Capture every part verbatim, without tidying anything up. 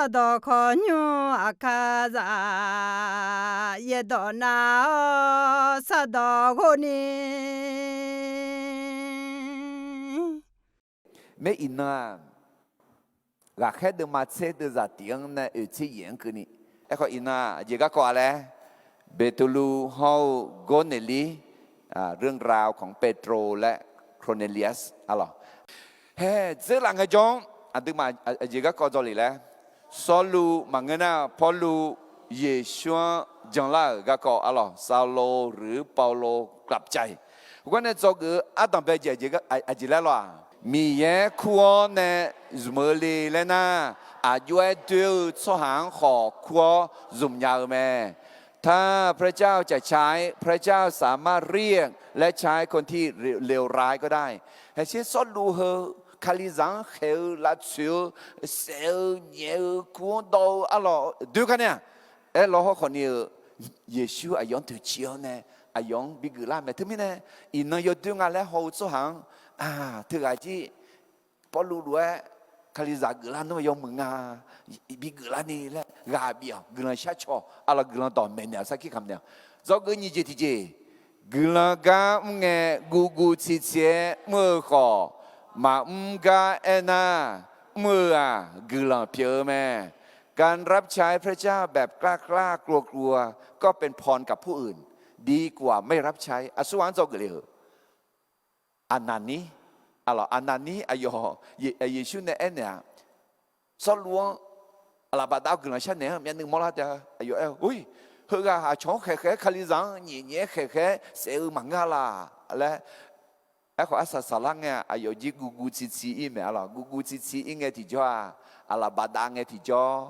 Sardawq khawqnymr aqkar zaq, yaerdawq nav-awr sardawq ghov ni. Maer iqnan-aq, ghaqkhaer deuvma tser deuvzaq tiq-anr nae oeq tser yaef-anr keuvni. Aerkhawf iqnan-aq aqjeq garkawv-a laer, Beqtuvluv hawr-eu Gawrneqlir, เรื่องราวของเปโตร และโครเนเลียส arlawq. Haer dzeurlaf ngaejawr-anr aqduimaf aqjeq garkawv dzawle laer, Sawrluv maqngeur nar Pawrluv Yeqsur-anr janlar-euq garkawv arlawq, ซาโล หรือ เปาโล กลับใจ. Heugar nae dzawgeuf-eu ardanq bae jeq aqjeq laer lawq-aq, Miqyaer kur-awr nae zmq-eu le laer nar, aqjox-aer doer-eu tsawrhaq-anr khawf kur-awr zmq nya-eu mae. ถ้าพระเจ้าจะใช้ พระเจ้าสามารถเรียกและใช้คนที่เลวร้ายก็ได้. Haeqsher Sawrluv heu Kalizaq-anr khaeq-eu lavtsoeq-eu saef-eu nyaef-eu kur-anr dawv-eu arlawq doer gar nae-aq, aerlawr hawrkhawf ni-eu Yeqsur aqyawf-anr toeqciv-awr nae aqyawf-anr bigeuf lar mae. Teumirnae iqnan yawdoer nga laer haw-eu tsawrhaq-anr, aq, teughaq jir Pawrluv lof-aer Kalizaq geuflar nar yawmuiq nga, bigeuf larni laer ghaq bif-awq. Guiqlanq shar caw arlawq, guiqlanq dawqmaeq naeq-awq, sarkir kamq naeq-awq. Dzawgeuf nyiq jeq tiqjeq, guiqlanq gar mr ngae guvguv tsiqtsiq-aer mr-eu khawf, maqmr gar aernar, mr-eu-aq guiqlanq pyeuf-eu mae. การรับใช้พระเจ้าแบบกล้าๆกลัวๆ ก็เป็นพรกับผู้อื่น ดีกว่าไม่รับใช้ Aqsurghaq-anr dzawgeuf le-euq. Aqnaqnir, arlawq Aqnaqnir aqyawf Yeqsur nae aernaeq-aq, Sawrluv-anr aqlaf bafdav guiqlanq sharnaeq-anr myavnuiv mawrlar taef-a. Aqyawf aer-eu, Heughaq aqcawq-anr khaeqkhaeq-aer Kalizaq-anr nyiq nyiq-aer khaeqkhaeq-aer saef-eu maqngeur-a laq laer. Aerkhawf arsaq saqlar ngae-aq, aqyawf jir guvguv tsiqtsiq ir mae arlawq. Guvguv tsiqtsiq ir ngae tiqjawr-aq, aqlaf bafdav ngae tiqjawr,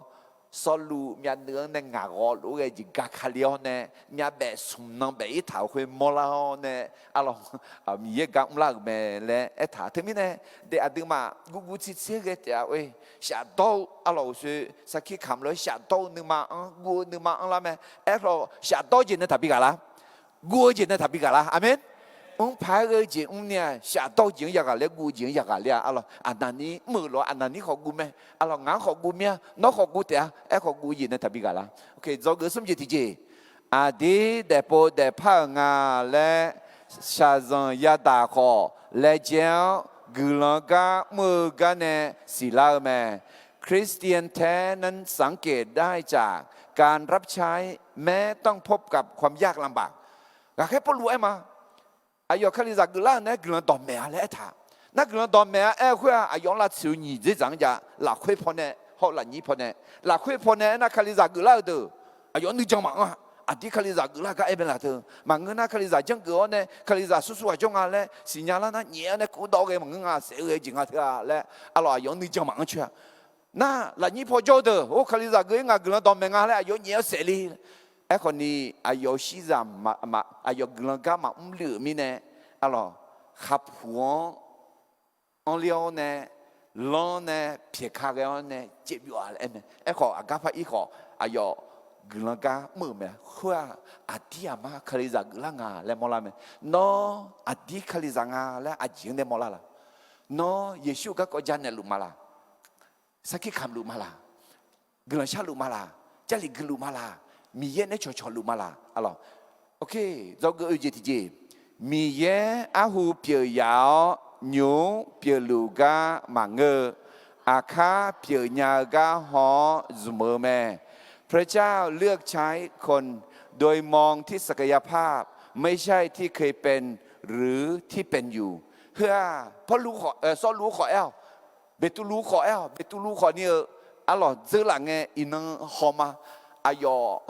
Sawrluv myavnuiv-anr nae ngaq ghawv lof-aer ghae jeq ga Kali-awr nae, myavbaef smq nan baef ir taq-euq khoer mawrlar-awr nae, arlawq, Miqyaer gar mrlar-euq mae laer aertaq. Teumirnae, daef aqduimaf guvguv tsiqtsiq-aer ghae taef-a oe. Shafdawr-eu arlawq uqshoe sarkir kamq lof-aer shafdawr-eu nuima-anr guv-eu nuima anrlar mae. Aerkhawf shafdawr jeq nae taqbi ghaq lar, guv-eu jeq nae taqbi ghaq lar. Aqmeq. Mrpaq-aer ghae-eu jeq mrni-aq, shafdawr-eu jeq-anr yaghaq laer guv-eu jeq-anr yaghaq laer-a arlawq. Aqnaqnir mr-euq lof-aer Aqnaqnir khawf guv mae. Arlawq ngaq-anr khawf guv mir-a, nawr khawf guv taef-a. Aerkhawf guv-eu jeq nae taqbi ghaq lar. Dzawgeuf smr jeq tiqjeq, aqdir daefpov daefpar-euq nga laer shaqzanq yadaq khawf laejae-awr guiqlanq gar mr-eu gar nae siqlar-eu mae. คริสเตียนแท้นั้นสังเกตได้จากการรับใช้ แม้ต้องพบกับความยากลำบาก Ghaqkhaer Pawrluv aer ma. Aqyawf Kalizaq geuflar-euq nae guiqlanq dawqmaeq-a laer aertaq. Nar guiqlanq dawqmaeq-a aer-eu khoer-aq, aqyawf-anr lavtsoeq-eu nyiq dzerdzaq-anr jav, lafkhoer pawnae hawr-eu lafnyir pawnae. Lafkhoer pawnae aernar Kalizaq geuflar-euq deuq aqyawf-anr nuijan maqanr-a. Aqdir Kalizaq geuflar gar aer mae laf teu. Maqngeur nar Kalizaq janrgeuf-awr nae Kalizaq sursur ghaq jawr nga laer siqnya lar nar nyaef-awr nae kurdawv ghae maqngeur nga, saef-eu ghae jeq nga teu-a laer arlawq aqyawf-anr nuijan maqanr coer-a. Nar lafnyir paw jawr-eu deuq, or Kalizaq geuf-ir nga guiqlanq dawqmaeq nga laer aqyawf nyaef-awr saef le. Aerkhawf ni aqyawf-euq shirzaq aqyawf guiqlanq gar maqmr luf-euq mirnae, arlawq, khapuq-anr anrler-awr nae, lanr nae pyaeqka ghae-awr nae caevbyov-a laer aer mae. Aerkhawf aqgar par ir khawf aqyawf guiqlanq gar mr-euq mae. Khoer-aq, aqdir aqmar Kalizaq geuflar nga laer mawrlar mae. Nawr aqdir Kalizaq nga laer aqjeq-anr nae mawrlar laq? Nawr Yeqsur-euq garkawv janaeq luf ma laq? Sarkir kamq luf ma laq? Guiqlanq sharluf ma laq? Jarlif guiluf ma laq? Miqyaer nae cawqcawq luf ma laq? Arlawq, dzawgeuf oe jeq tiqjeq, Miqyaer arhu pyeuf yaf-awr nymq-mr pyeufluf gar maqngeur-eu, aqkar pyeufnya-eu gar haw-awr zmq-eu mae. พระเจ้าเลือกใช้คนโดยมองที่ศักยภาพ ไม่ใช่ที่เคยเป็นหรือที่เป็นอยู่ Heu-aq, Pawrluv khawf, Sawrluv khawf aer-awq. Beqtuvluv khawf aer-awq. Beqtuvluv khawf ni-eu, arlawq, dzeurlaf ngae iqnan haw ma. Aqyawf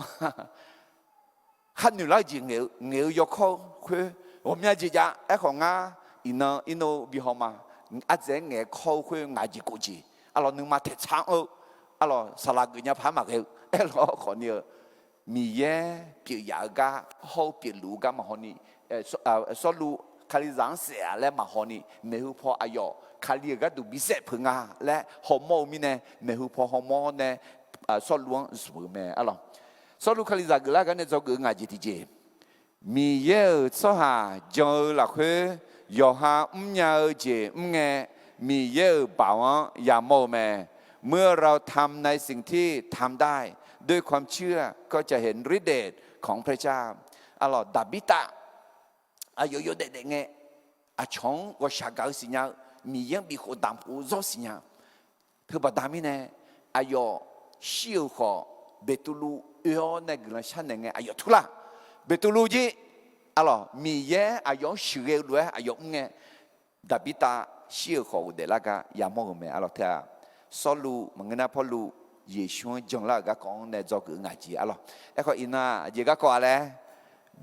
khar noeqlar-eu jeq ngaeq-eu yawkawr-eu khoer ghawqmya jeq jav. Aerkhawf ngar iqnan irnov bi haw ma. Ardzaeq-aer ngaeq-aer kawr-eu khoer ngaq jeq kof jeq, arlawq, nuima taeqtsar-anr-eu, arlawq, saqlaq geufnya paq-aer maqghae-eu. Aerlawr khawf ni-eu, Miqyaer pyeuf yaf-eu gar hawr-eu pyeufluf-eu gar maqhaw ni, Sawrluv Kalizaq-anr saef-a laer maqhaw ni, maeqhu paw aqyawf Kali-euq gharduq bisaef peuq nga laer hawmawr-eu mirnae, maeqhu paw hawmawr-awr nae Sawrluv-anr zmq-eu mae, arlawq. Sawrluv Kalizaq geuflar gar nae dzawgeuf-eu ngaq jeq tiqjeq, Miqyaer-euq tsawrhaq jan-eu lafkhoer yawqha mrnya-eu jeq mr ngae, Miqyaer-euq baoq-anr yamawr-eu mae. เมื่อเราทำในสิ่งที่ทำได้ด้วยความเชื่อ ก็จะเห็นฤทธิ์เดชของพระเจ้า Arlawq, Daqbirtav aqyawf yawdaef daef ngae, aqcawq-anr ghawqshaq gaq-eu siqnya-eu, Miqyaer-anr bifkhof damq khof-eu zawr siqnya-eu, teubaqda mirnae, aqyawf shir-euq khawf, Beqtuvluv oe-awr nae guiqlanq sharnaeq ngae aqyawf turlar. Beqtuvluv jir, arlawq, Miqyaer aqyawf-anr sheuqghae-eu lof-aer aqyawf mr ngae, Daqbirtav shir-euq khawf ghofdaef lar gar yamawr-euq mae. Arlawq, teu-aq, Sawrluv maqngeur nar Pawrluv Yeqsur-anr janlar-euq garkawv-anr nae dzawgeuf-eu ngaq jeq. Arlawq, aerkhawf iqnan aqjeq garkawv-a laer,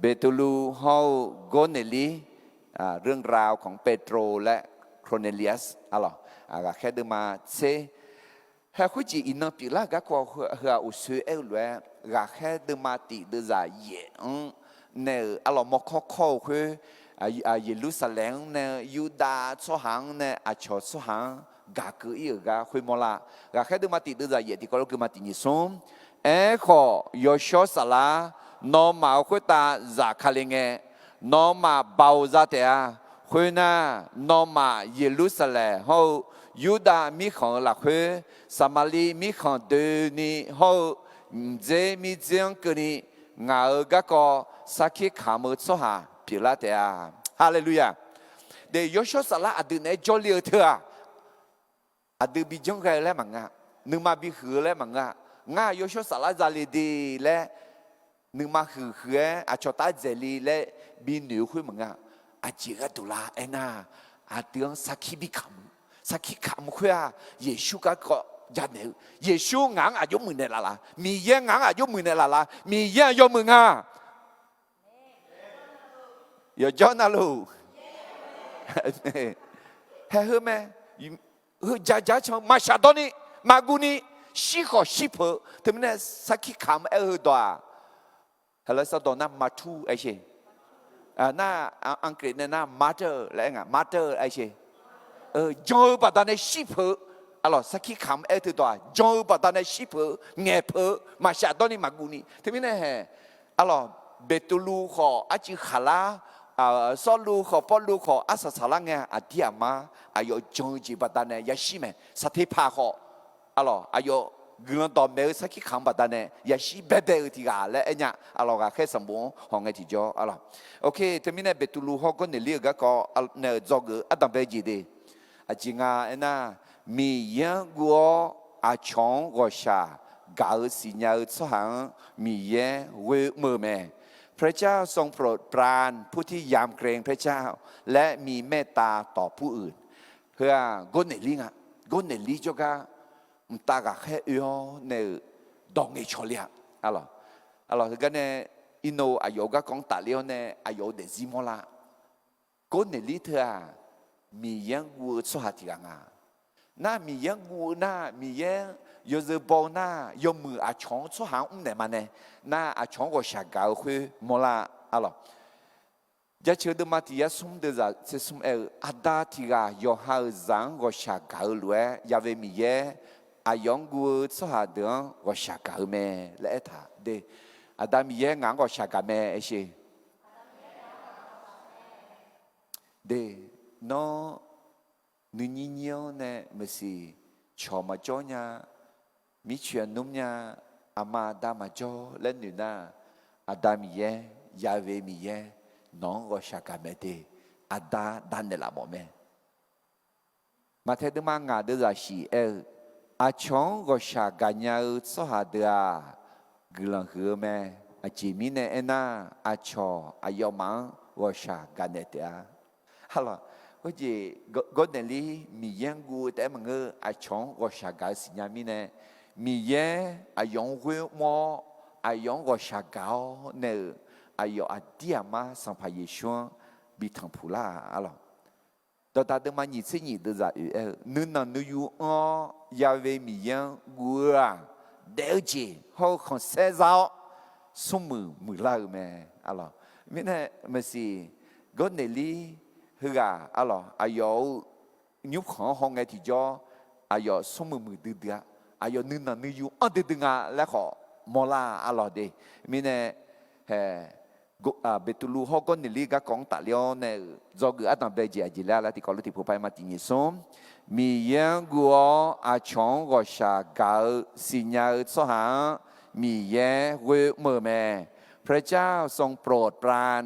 Beqtuvluv hawr-eu Gawrnaeqlir, เรื่องราวของเปโตรและโครเนเลียส arlawq, ghaqkhaer deuvma tser. Hae khoerjeq iqnan pyeuflar-euq garkawv heu-aq, uqsoe aer-eu lof-aer, ghaqkhaer deuvma tif deuvzaq yaef-anr nae-euq arlawq mawrkawr kawr-eu khoer, Yeqlursaqlaeq-anr nae, Yurdav tsawrhaq-anr nae, aqcawq tsawrhaq-anr gaq keuv ir-euq gar khoermawr lar. Ghaqkhaer deuvma tif deuvzaq yaef tiqkawv lof keuvma tiq nyiq smr. Aerkhawf, Yawshawr Saflar nawmaf-euq khoertav zafkale ngae, nawmaf baoq za taef-a. Khoernar, nawmaf Yeqlursaqlaeq hawr-eu Yurdav mirkhanq-euq lafkhoer, Saqmaqliv mirkhanq doeni hawr-eu mqdzer mirdzer-anr keuvni, ngaq-euq garkawv sarkir kamq-eu tsawrhaq pyeuflar taef-a. Haleluya! De, Yawshawr Saflar aqdui naeq-aer jawrle-eu teu-aq, aqdui bi janrghae-eu laer maqngeur-a. Nuima bihuiq-eu laer maqngeur-a. Ngar Yawshawr Saflar zale de laer, nuima huiqhuiq-aer aqcawq taf dzaeqle laer binoeq-eu khoer maqngeur-a. Aqjeq gharduq lar aernar, aqdui-anr sarkir bikamq, sarkir kamq khoer-aq, Yeqsur garkawv jamaeq-eu, Yeqsur ngaq-anr aqjox muiqnaeq laf laf, Miqyaer ngaq-anr aqjox muiqnaeq laf laf, Miqyaer-aq yawmuiq nga. Yawqjawr navluf, haeq heu mae, heu ja ja can maqshaf dawrni, maqguvni, shir khawf shir peuq-eu teumirnae sarkir kamq aer-eu heudawq-aq, heulof sawrdawq nar martyr aer sher. Nar, Anqgriq nae nar martyr laer aer nga, martyr aer sher. Jan-eu baqdanae shir peuq-eu, arlawq, sarkir kamq aer-eu teudawq-aq, jan-eu baqdanae shir peuq-eu, ngaeq peuq-eu, maqshaf dawrni maqguvni. Teumirnae haeq, arlawq, Beqtuvluv khawf arcuiv khaqlar, Sawrluv khawf Pawrluv khawf arsaq saqlar ngae, aqdir aqmar aqyawf jan-eu jeq baqdanae yashir mae. Saqteqpaq khawf, arlawq, aqyawf guiqlanq dawqmaeq-eu sarkir kamq baqdanae yashir baebae-eu tiq ghaq laer aer nya. Arlawq, ghaqkhaer sanqbof-anr hawngae tiqjawr, arlawq. Oke, teumirnae Beqtuvluv hawr Gawrneqlir-euq garkawv nae-euq dzawgeuf-eu ardanqbae jeq de. Aqjeq nga aernar, Miqyaer-anr guv-awr aqcawq-anr ghawqshaq gaq-eu siqnya-eu tsawrhaq-anr Miqyaer ghoer mr-eu mae. พระเจ้าทรงโปรดปรานผู้ที่ยำเกรงพระเจ้า และมีเมตตาต่อผู้อื่น Heu-aq, Gawrneqlir nga. Gawrneqlir jawrgar mqtav ghaqkhaer oe-awr nae-euq dawq ngaeqcawq le-a. Arlawq, heugar nae, irnov aqyawf-euq garkawv-anr tafler-awr nae aqyawf-euq daefzir mawrlar. Gawrneqlir teu-aq, Miqyaer-anr guv-eu tsawrhaq tiq ghaq nga. Nar Miqyaer-anr guv-eu nar, Miqyaer-anr yawzeu baw-eu nar, yawmuiq aqcawq-anr tsawrhaq-anr mrnaeq ma nae, nar aqcawq-anr ghawqshaq gaq-eu khoer mawrlar. Arlawq, Jaceuq deuvma tiq yar smr deuvzaq tser smr aer-eu, Aqda tiq ghaq yawqha-euq zaq-anr ghawqshaq gaq-eu lof-aer, Yaqve Miqyaer aqyawf-anr guv-eu tsawrhaq deuq-anr ghawqshaq gaq-eu mae laer aertaq de. Aqda Miqyaer ngaq-anr ghawqshaq gaq mae aer sher. De, nawr nuinyir nyir-anr nae meuqsiq cawq maqjawr nya, mircoeq aqnmr nya, aqma aqda maqjawr laer noeq nar, Aqda Miqyaer, Yaqve Miqyaer nawq-anr ghawqshaq gaq mae de. Aqda davnaeq laf mawf mae. Maqtae deuvma ngaq deuvzaq shiq aer-eu, Aqcawq-anr ghawqshaq gaqnya-eu tsawrhaq deuq-aq, guiqlanq huiq-eu mae. Aqjeq mirnae aernar, aqcawq aqyawfmaf-anr ghawqshaq gaqnaeq taef-a. Arlawq, heujeq Gawrneqlir Miqyaer-anr guv-eu taef-aer maqngeur, aqcawq-anr ghawqshaq gaq-eu siqnya mirnae, Miqyaer aqyawf-anr ghoer mr-awr, aqyawf-anr ghawqshaq gaq-awr nae-euq, aqyawf aqdir aqmar Sanqpaq Yeqsur-anr bi tanqpuq lar-a. Arlawq, Dawqdaq deuvma nyiq tser nyiq deuvzaq oeq aer-eu, nuinanq nuiyu anr-awr Yaqve Miqyaer-anr guv-eu-aq, daef-eu jeq hawr-eu khanqsaer za-awr, smrmuiq muiqlar-eu mae. Arlawq, mirnae maqsiq, Gawrneqlir heughaq arlawq, aqyawf-euq nymrkhanq-anr hawngae tiqjawr, aqyawf smrmuiq muiqdui dui-a. Aqyawf nuinanq nuiyu anr duidui nga laer khawf mawrlar-a. Arlawq de, mirnae haeq Beqtuvluv hawr Gawrneqlir garkawv-anr tafler-awr nae-euq dzawgeuf ardanq bae jeq aqjeq laer laer tiqkawv lof tiqpov paq-aer ma tiqnyif smr. Miqyaer-anr guv-awr aqcawq-anr ghawqshaq gaq-eu siqnya-eu tsawrhaq-anr Miqyaer ghoer mr-eu mae. พระเจ้าทรงโปรดปราน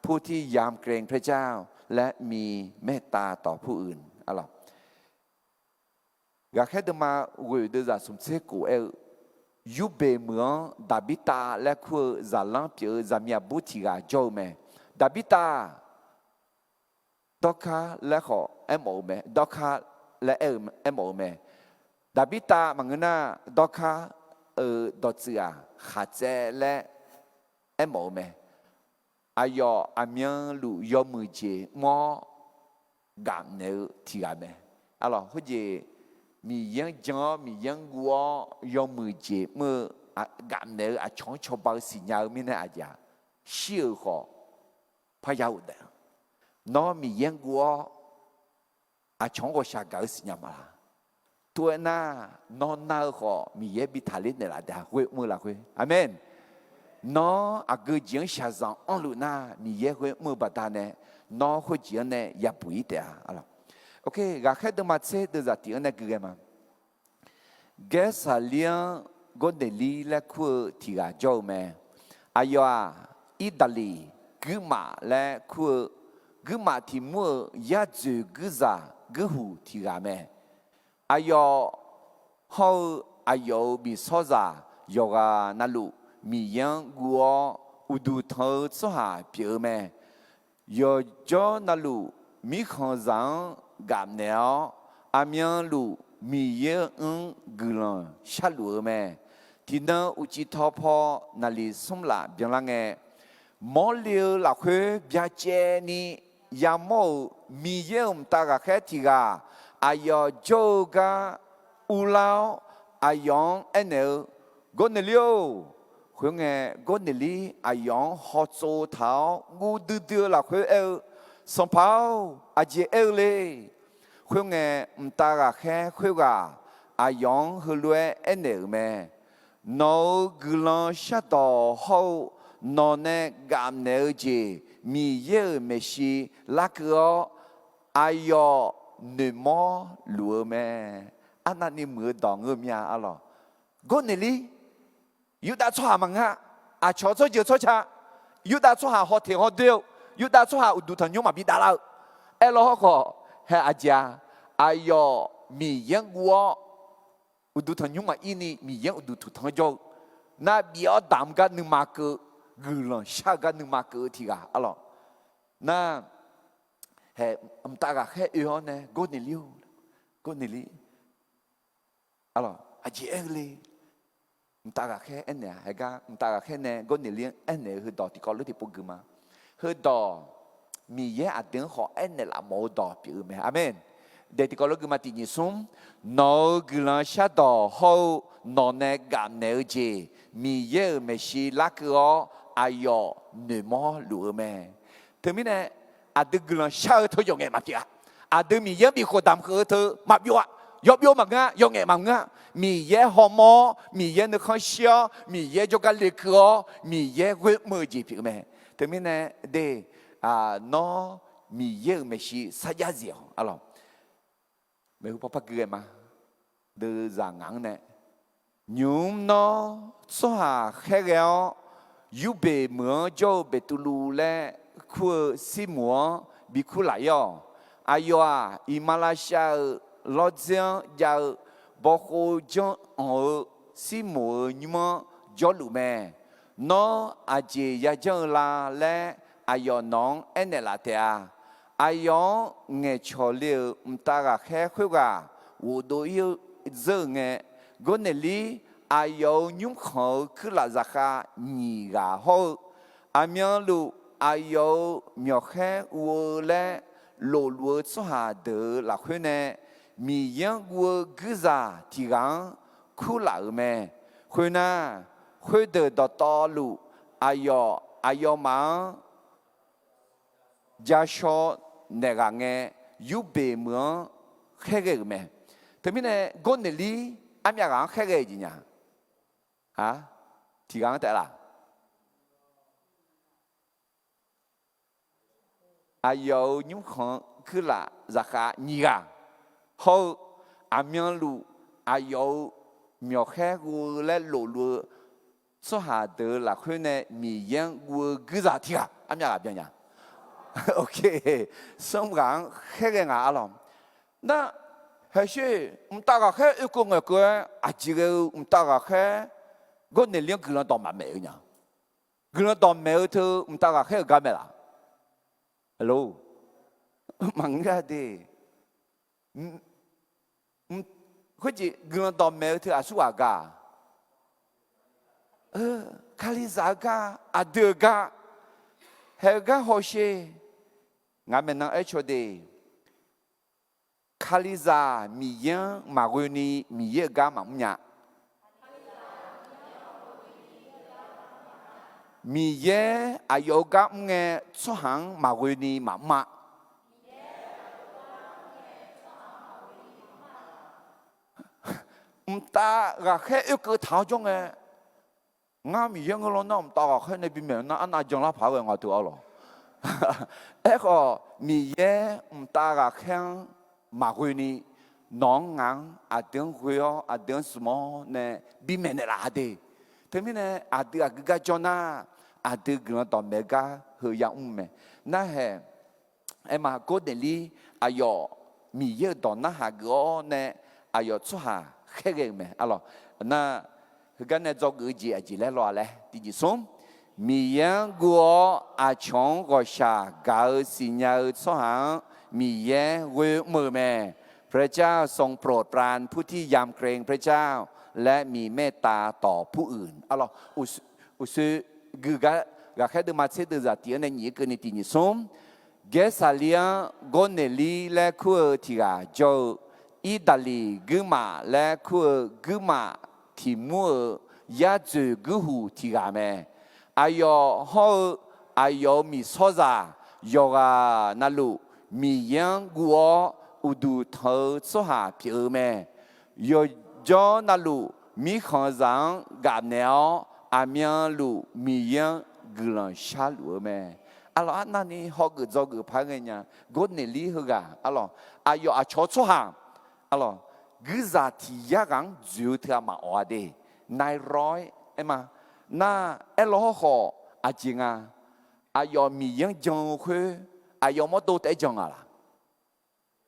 ผู้ที่ยำเกรงพระเจ้า และมีเมตตาต่อผู้อื่น Ghaqkhaer deuvma ghoeq deuvzaq smq tser kof aer-eu, Yurbeq meuq-anr Daqbirtav laer kur-eu zaqlanr pyeuf-eu zaqmiq aqbur tiq ghaq jawr-eu mae. Daqbirtav, Dawrkar laer khawf aermawf-eu mae, Dawrkar laer aer-eu, aermawf-eu mae. Daqbirtav maqngeur nar, Dawrkar-euq dawqtsuif-aq, khaqtsaev laer aermawf-eu mae. Aqyawf aqmyanluf yawmuiq jeq mr-awr gafnaeq-eu tiq ghaq mae. Arlawq, khoerjeq Miqyaer-anr jan-awr, Miqyaer-anr guv-awr yawmuiq jeq mr-eu, gafnaeq-eu aqcawq-anr cawba-eu siqnya-eu mirnae aqjeq-aq, shir-euq khawf parya ghofdaef-a. Nawr Miqyaer-anr guv-awr aqcawq-anr ghawqshaq gaq-eu siqnya maqlaq. Tov-aer nar, nawr nar-eu khawf Miqyaer bi taqler naeqlaf daef-a, ghoer mr-eu lafkhoer. Aqmeq. Nawr aqgeu jeq-anr shaqzanq anrluf nar, Miqyaer ghoer mr-eu baqdanae, nawr khoerjeq-anr nae yabuq-ir taef-a. Ghaqkhaer deuvma tser deuvzaq tiq-anr nae gui ghae ma. Gaersaqlir-anr Gawrneqlir laer kur-eu tiq ghaq jawr-eu mae. Aqyawf-aq, Irdaqliq guirmaf laer kur-eu guirmaf tiq mur-euq yar dzoeq guirzaq guirhuq tiq ghaq mae. Aqyawf hawr-eu aqyawf-euq bifshawrzaq yawqghaq navluf Miqyaer-anr guv-awr uqduq tanq-eu tsawrhaq pyeuf-eu mae. Yawqjawr navluf mirkhanqzaq-anr gafnaeq-awr, aqmyanluf Miqyaer-anr guiqlanq sharluf-eu mae. Tiqnan uqcif tawpaw naqliq smr laf byanlar ngae, mawrle-eu lafkhoer byacaevni yamawr-euq Miqyaer-euq mqtav ghaqkhaer tiq ghaq aqyawf jawr-eu gar urlar-awr, aqyawf-anr aernaeq-eu, Gawrneqlir-or. Khoerngae, Gawrneqlir aqyawf-anr hawtsov taq-awr guv duidui-eu lafkhoer aer-eu, Sanqpaq-or, aqjeq aer-eu le? Khoerngae, mqtav ghaqkhaer khoerghaq aqyawf-anr heulof-aer aernaeq-euq mae. Nawq-euq guiqlanq shardawq hawr-eu nawq nae gafnaeq-eu jeq Miqyaer-euq maeqshi larkeuv-awr, aqyawf noeqmawr luf-eu mae. Arnavni muiq-eu dawq ngeur-eu mir-a arlawq. Gawrneqlir, Yurdav tsawrhaq maqngeur-a. Aqcawq tsawrjeuq tsawrca, Yurdav tsawrhaq hawteq hawdoer-eu, Yurdav tsawrhaq uqduq tanqnymr maqbi davlar-eu, aerlawr hawrkhawf, hae aqjeq-a, aqyawf Miqyaer-anr guv-awr uqduq tanqnymr maqir ni Miqyaer-anr uqduq tuqtanq jawr-eu, nar bif-awr damq gar nuima keuv-eu, guiqlanq shar-eu gar nuima keuv-eu tiq ghaq arlawq. Nar, hae, mqtav ghaqkhaer oe-awr nae Gawrneqlir-or, Gawrneqlir, arlawq, aqjeq aer-eu le? Mqtav ghaqkhaer aernaeq-a. Haegar mqtav ghaqkhaer nae Gawrneqlir-anr aernaeq-eu heudawq tiqkawv lof tiqpov gui ma. Heudawq Miqyaer aqdui-anr khawf aernaeq laf mawf-eu dawq pyeuf-eu mae. Aqmeq. Daeq tiqkawv lof gui ma tiqnyif smr. Nawq-euq guiqlanq shardawq hawr-eu nawq nae gafnaeq-eu jeq Miqyaer-euq maeqshi larkeuv-awr aqyawf noeqmawr luf-eu mae. Teumirnae aqdui guiqlanq shar-eu teu yawqngaef maqpyeuf-a. Aqdui Miqyaer-anr bifkhof damq keuv-eu teu maqbyov-a. Yawbyov maqngeur-a, yawqngaef maqngeur-a. Miqyaer hawmawr-awr, Miqyaer nuikhanr shir-awr, Miqyaer jawrgar lekeuv-awr, Miqyaer ghoer mr-eu jeq pyeuf-eu mae. Teumirnae de, nawr Miqyaer-euq maeqshi sarjax zif-awq arlawq. Maeqhu paw par gui ghae ma. Deuzaq ngaq-anr nae, nymq-mr nawr tsawrhaq khaerghae-awr, Yurbeq meuq-anr jawr-eu Beqtuvluv laer kur-eu Sirmoq-anr bikur laf-ir-awq. Aqyawf-aq, iqmalavshav-euq lawrdzer-anr jav-eu bawkhov janr anq-eu Sirmoq-euq nymr-anr jawrluf mae. Nawr aqjeq yajanr-eu la laer aqyawf nawq-anr aernaeq laf taef-a. Aqyawf-anr ngaeqcawq le-euq mqtav ghaqkhaer khoerghaq ghofdov-ir-eu zeur-euq ngae, Gawrneqlir aqyawf-euq nymrkhanq-euq kuirlaf zaqkhav nyiq ghaq hawr-eu, aqmyanluf aqyawf-euq myawqkhaer ghov-eu laer lofluf-eu tsawrhaq deuq-euq lafkhoer nae Miqyaer-anr guv-eu guirzaq tiq ghaq-anr kurlaf-euq mae. Khoernar, khoerdeuq dawqtawvluf aqyawf aqyawfmaf-anr ja shaw naeq ghaq ngae, Yurbeq meuq-anr khaerghae-euq mae. Teumirnae Gawrneqlir armyav ghaq-anr khaerghae-euq jeq nya-a? Tiq ghaq-anr taef laf? aqyawf-euq nymrkhanq kuirlaf zaqkhav nyiq ghaq hawr-eu, aqmyanluf aqyawf-euq myawqkhaer ghov-eu laer lofluf-eu tsawrhaq deuq-eu lafkhoer nae Miqyaer-anr guv-eu guirzaq tiq ghaq armyav ghaq byan nya. Smr ghaq-anr khaerghae ngaq arlawq. Nar, haqshoer mqtav ghaqkhaer oekeuv ngaeqkeuv-aer aqjeq ghae-eu mqtav ghaqkhaer Gawrneqlir-anr guiqlanq dawqmaeq maeq-eu nya. Guiqlanq dawqmaeq-eu teu mqtav ghaqkhaer-euq gar mae laf? Alo, maqngeur-a de. Khoerjeq guiqlanq dawqmaeq-eu teu aqsur ghaq gar? Kalizaq-eu gar, aqdui-euq gar, haeq-eu gar hawsher. Ngaq maeqnan aercaw de. Kalizaq Miqyaer-anr maqghoe ni Miqyaer-euq gar maqmr nya. Miqyaer aqyawf-euq gar mr ngae, tsawrhaq-anr maqghoe ni maqmr-a. Mqtav ghaqkhaer oekeuv taq-awr jawr ngae, ngar Miqyaer ngeur lawr nar mqtav ghaqkhaer nae bimaeq nar arnav janlar paq-aer ghae nga teu arlawq. Aerkhawf, Miqyaer mqtav ghaqkhaer-anr maqghoe ni, nawq-anr ngaq-anr aqdui-anr ghoe-awr aqdui-anr smq-awr nae bimaeq naeqlaf-a de. Teumirnae aqdui aqgeu gar jawr nar, aqdui guiqlanq dawqmaeq-eu gar heu yamr mae. Narhaeq, aerma Gawrneqlir aqyawf Miqyaer-euq dawq narhaq geuf-awr nae aqyawf tsawrhaq khaerghae-euq mae arlawq. Nar, heugar nae dzawgeuf-eu jeq aqjeq laer law-a laer tiqjeq smr, Miqyaer-anr guv-awr aqcawq-anr ghawqshaq gaq-eu siqnya-eu tsawrhaq-anr Miqyaer ghoe mr-euq mae. พระเจ้าทรงโปรดปรานผู้ที่ยำเกรงพระเจ้า และมีเมตตาต่อผู้อื่น arlawq. Uqshoe gui gar ghaqkhaer deuvma tser deuvzaq tiq-anr nae nyiq-aer keuvni tiqnyiq smr, Gaersaqlir-anr Gawrneqlir laer kur-eu tiq ghaq jawr-eu, Irdaqliq guirmaf laer kur-eu guirmaf tiq mur-euq yar dzoeq guirhuq tiq ghaq mae. Aqyawf hawr-eu aqyawf-euq miqsawrzaq yawqghaq navluf Miqyaer-anr guv-awr uqduq tanq-eu tsawrhaq pyeuf-eu mae. Yawqjawr navluf mirkhanqzaq-anr gafnaeq-awr aqmyanluf Miqyaer-anr guiqlanq sharluf-eu mae. Arlawq, arnavni hawgeuf dzawgeuf paq-aer ghaenya, Gawrneqlir heughaq arlawq, aqyawf aqcawq-eu tsawrhaq arlawq, guirzaq tiq yar ghaq-anr dzoeq-eu teu-aq maqawq-a de. Nairawr-aer aerma, nar aerlaw hawrkhawf aqjeq nga, aqyawf Miqyaer-anr jan-eu khoer aqyawf mawrdo taef-aer jan nga laq?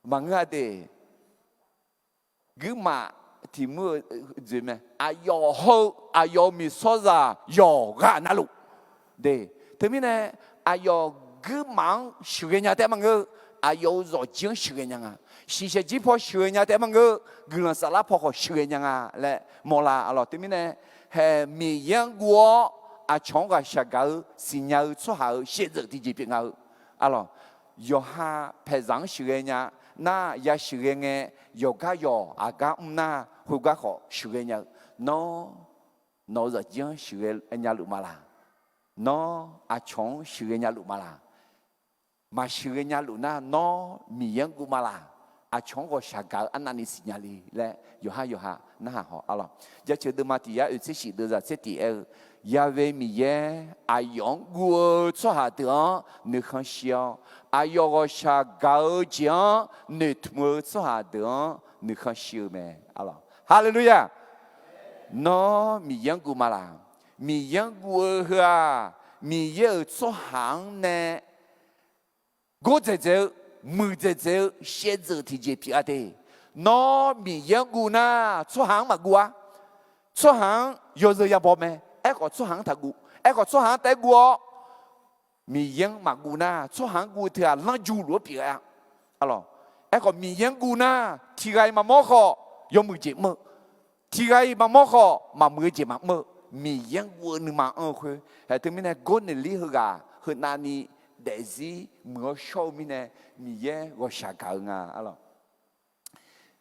Maqngeur-a de. Guirmaf tiq mur-eu dzoeq mae. Aqyawf hawr-eu aqyawf-euq miqsawrzaq yawqghaq navluf de. Teumirnae aqyawf guirmaf-anr sheuqghae nya taef-aer maqngeur, aqyawf-euq zawqjir-anr sheuqghae nya nga. Shiqshaq jir paw sheuqghae nya taef-aer maqngeur, guiqlanq saflar paw khawf sheuqghae nya nga laer mawrlar arlawq. Teumirnae haeq Miqyaer-anr guv-awr aqcawq-anr ghaqshaq gaq-eu siqnya-eu tsawrhaq-euq shaevdzeuf tiqjeq pyeuf nga-eu arlawq. Yawqha paeqzaq-anr sheuqghae nya nar, ya sheuqghae ngae, yawqgar yawq aqgar mr nar, khoergar khawf sheuqghae nya-eu. Nawr, nawq-euq zawqjir-anr sheuqghae nya luf ma laq? Nawr, aqcawq-anr sheuqghae nya luf ma laq? Maqsheuqghae nya luf nar, nawr Miqyaer-anr guv ma laq? Aqcawq-anr ghawqshaq gaq-eu arnavni siqnya le laer yawqhar yawqha narhaq haw arlawq. Jaceuq deuvma tiq yar oeq tser shif deuvzaq tser tiq aer-eu, Yahweh Miqyaer aqyawf-anr guv-eu tsawrhaq deuq-anr nuikhanr shir-awr, aqyawf ghawqshaq gaq-eu jeq-anr noeqtmq-eu tsawrhaq deuq-anr nuikhanr shir-eu mae arlawq. Haleluya! Nawr Miqyaer-anr guv ma laq? Miqyaer-anr guv-eu heu-aq, Miqyaer-euq tsawrhaq-anr nae gordzaeq dzaeq-eu, muiqdzaeq dzaeq-eu shaevdzeuf tiqjeq pyeuf-a de. Nawr Miqyaer-anr guv nar, tsawrhaq-anr maqguv-ar. Tsawrhaq-anr yawzeu yabaw mae. Aerkhawf tsawrhaq-anr taqguv. Aerkhawf tsawrhaq-anr taef-aer guv-awr, Miqyaer-anr maqguv nar, tsawrhaq-anr guv-eu teu-aq lanrju luf-anr pyeuf-a. Arlawq, aerkhawf Miqyaer-anr guv nar, tiq ghaq-iq maqmawr khawf yawmuiq jeq mr-eu, tiq ghaq-iq maqmawr khawf maqmuiq-eu jeq maqmr-eu, Miqyaer-anr guv-eu nuima anr-eu khoer. Haeq teumirnae gawrnaeq lir heughaq heunavni daefzir muiq-awr shawr-eu mirnae, Miqyaer ghawqshaq gaq-eu nga arlawq.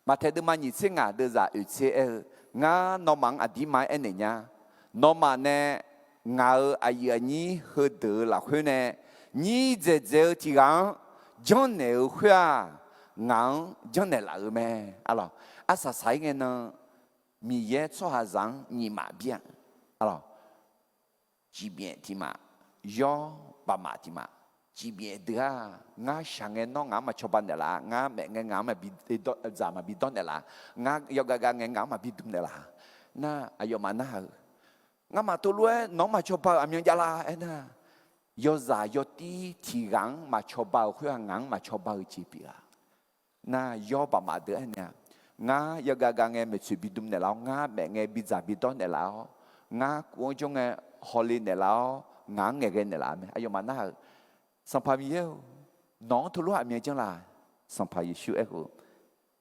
Maqtaeq deuvma nyiq tser ngaq deuvzaq oeq tser aer-eu, Ngar nawmaf-anr aqdirma-aer aernaeq nya. Nawmaf nae ngaq-euq aqyuif aqnyir heudeuq-euq lafkhoer nae nyir dzaeqdzaeq-eu tiq ghaq-anr janrnaeq-eu khoer-aq, ngaq-anr janrnaeq laf-euq mae. Arlawq, arsaq saq-ir ngae nan, Miqyaer tsawrhaqzaq-anr nyiq maf bir-a. Arlawq, ciqbyaef tiq maf, yawr baqmaf tiq maf. Cifbyaef deuq-aq, ngar shaq ngae nawr ngaq-anr maqcawba naeqlaf-a, ngar maef ngae ngaq-anr maqbi dzaq maqbi dawr naeqlaf-a, ngar yawgav gav ngae ngaq-anr maqbi dm naeqlaf-a. Nar aqyawfmaf narhaq-euq, ngamaf teulof-aer nawq-anr maqcawba-euq aqmyan javlar aernar, yawzaq yawtir tiq ghaq-anr maqcawba-euq khoer-aq, ngaq-anr maqcawba-eu jeq pyeuf-a. Nar yawr baqmaf deuq aernaeq-a, ngar yawgav gav ngae maeqtsoeq bi dm naeqlaf-awr, ngar maef ngae bidzaq bidawr naeqlaf-awr, ngar kuv-anr jawr ngae hawle naeqlaf-awr, ngaq-anr ngaeqghae naeqlaf-eu mae. Aqyawfmaf narhaq-euq, Sanqpaq Miqyaer-or, nawq-anr teulof aqmyan janr la? Sanqpaq Yeqsur aerkhof,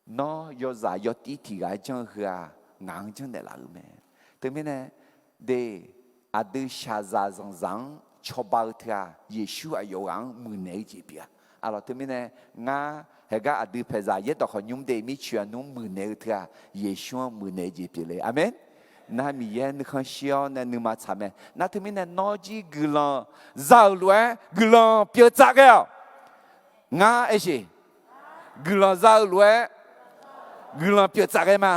nawr yawzaq yawtir tiq ghaq-aer janr-eu heu-aq, ngaq-anr janrnaeq laf-euq mae. Teumirnae, de, aqdui shaqzaq zanqzaq-anr cawba-eu teu-aq, Yeqsur aqyawf ghaq-anr muiqnaeq-eu jeq pyeuf-a. Aqlawq teumirnae, ngar haeqgar aqdui paeqzaq yaerdawq khawf nymr de mircoeq-aq nmr muiqnaeq-eu teu-aq, Yeqsur-anr muiqnaeq-eu jeq pyeuf le. Aqmeq. Nar Miqyaer nuikhanr shir-awr nae nuima tsaq mae. Nar teumirnae nawr jir guiqlanq za-euq lof-aer guiqlanq pyeuf tsaf ghae-awq. Ngar aersheq, guiqlanq za-eu lof-aer guiqlanq pyeuf tsaf ghae ma.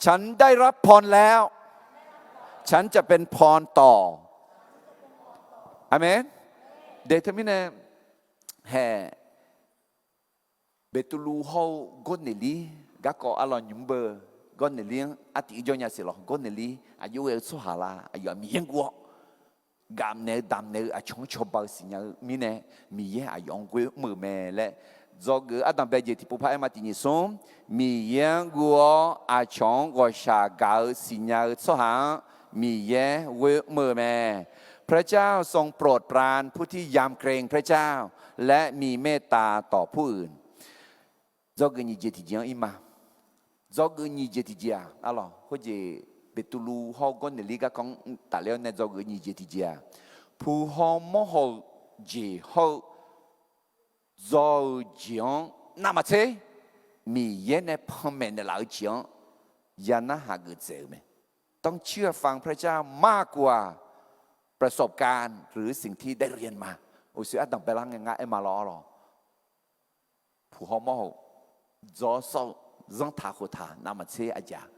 ฉันได้รับพรแล้ว ฉันจะเป็นพรต่อ Aqmeq. De teumirnae, haeq, Beqtuvluv hawr-eu Gawrnaeqlir garkawv arlawr nymr beu, Gawrnaeqlir-anr artiv ir jawr nya siq lawq. Gawrnaeqlir aqjox ghae-eu tsawrhaq la? Aqyawf-aq Miqyaer guv-awr, gaf naeq-eu damq naeq-eu aqcawq-anr cawba-eu siqnya-eu mirnae, Miqyaer aqyawf-anr ghoer mr-euq mae laer, dzawgeuf-eu ardanqbae jeq tiqpov par aer ma. Tiq nyiq smr, Miqyaer-anr guv-awr aqcawq-anr ghawqshaq gaq-eu siqnya-eu tsawrhaq-anr Miqyaer ghoer mr-eu mae. พระเจ้าทรงโปรดปรานผู้ที่ยำเกรงพระเจ้า และมีเมตตาต่อผู้อื่น Dzawgeuf nyiq jeq tiqjeq-anr ir ma. Dzawgeuf nyiq jeq tiqjeq-aq, arlawq khoerjeq, Beqtuvluv hawr-eu Gawrnaeqlir garkawv-anr tafler-awr nae dzawgeuf nyiq jeq tiqjeq-aq, puq haw mawr haw-eu jeq hawr-eu dzaw-eu jeq-anr navmaqtser, Miqyaer nae panmaeq naeqlaf-eu jeq-anr ya narhaq geuf dzaeq-eu mae. ต้องเชื่อฟังพระเจ้ามากกว่าประสบการณ์หรือสิ่งที่ได้เรียนมา Uqshoe ardanq baelar ngae ngar aer ma lawr arlawq. Puq haw mawr haw-eu dzaw-awr sawr-eu zanrtaq khoftaq navmaqtser aqjeq-aq,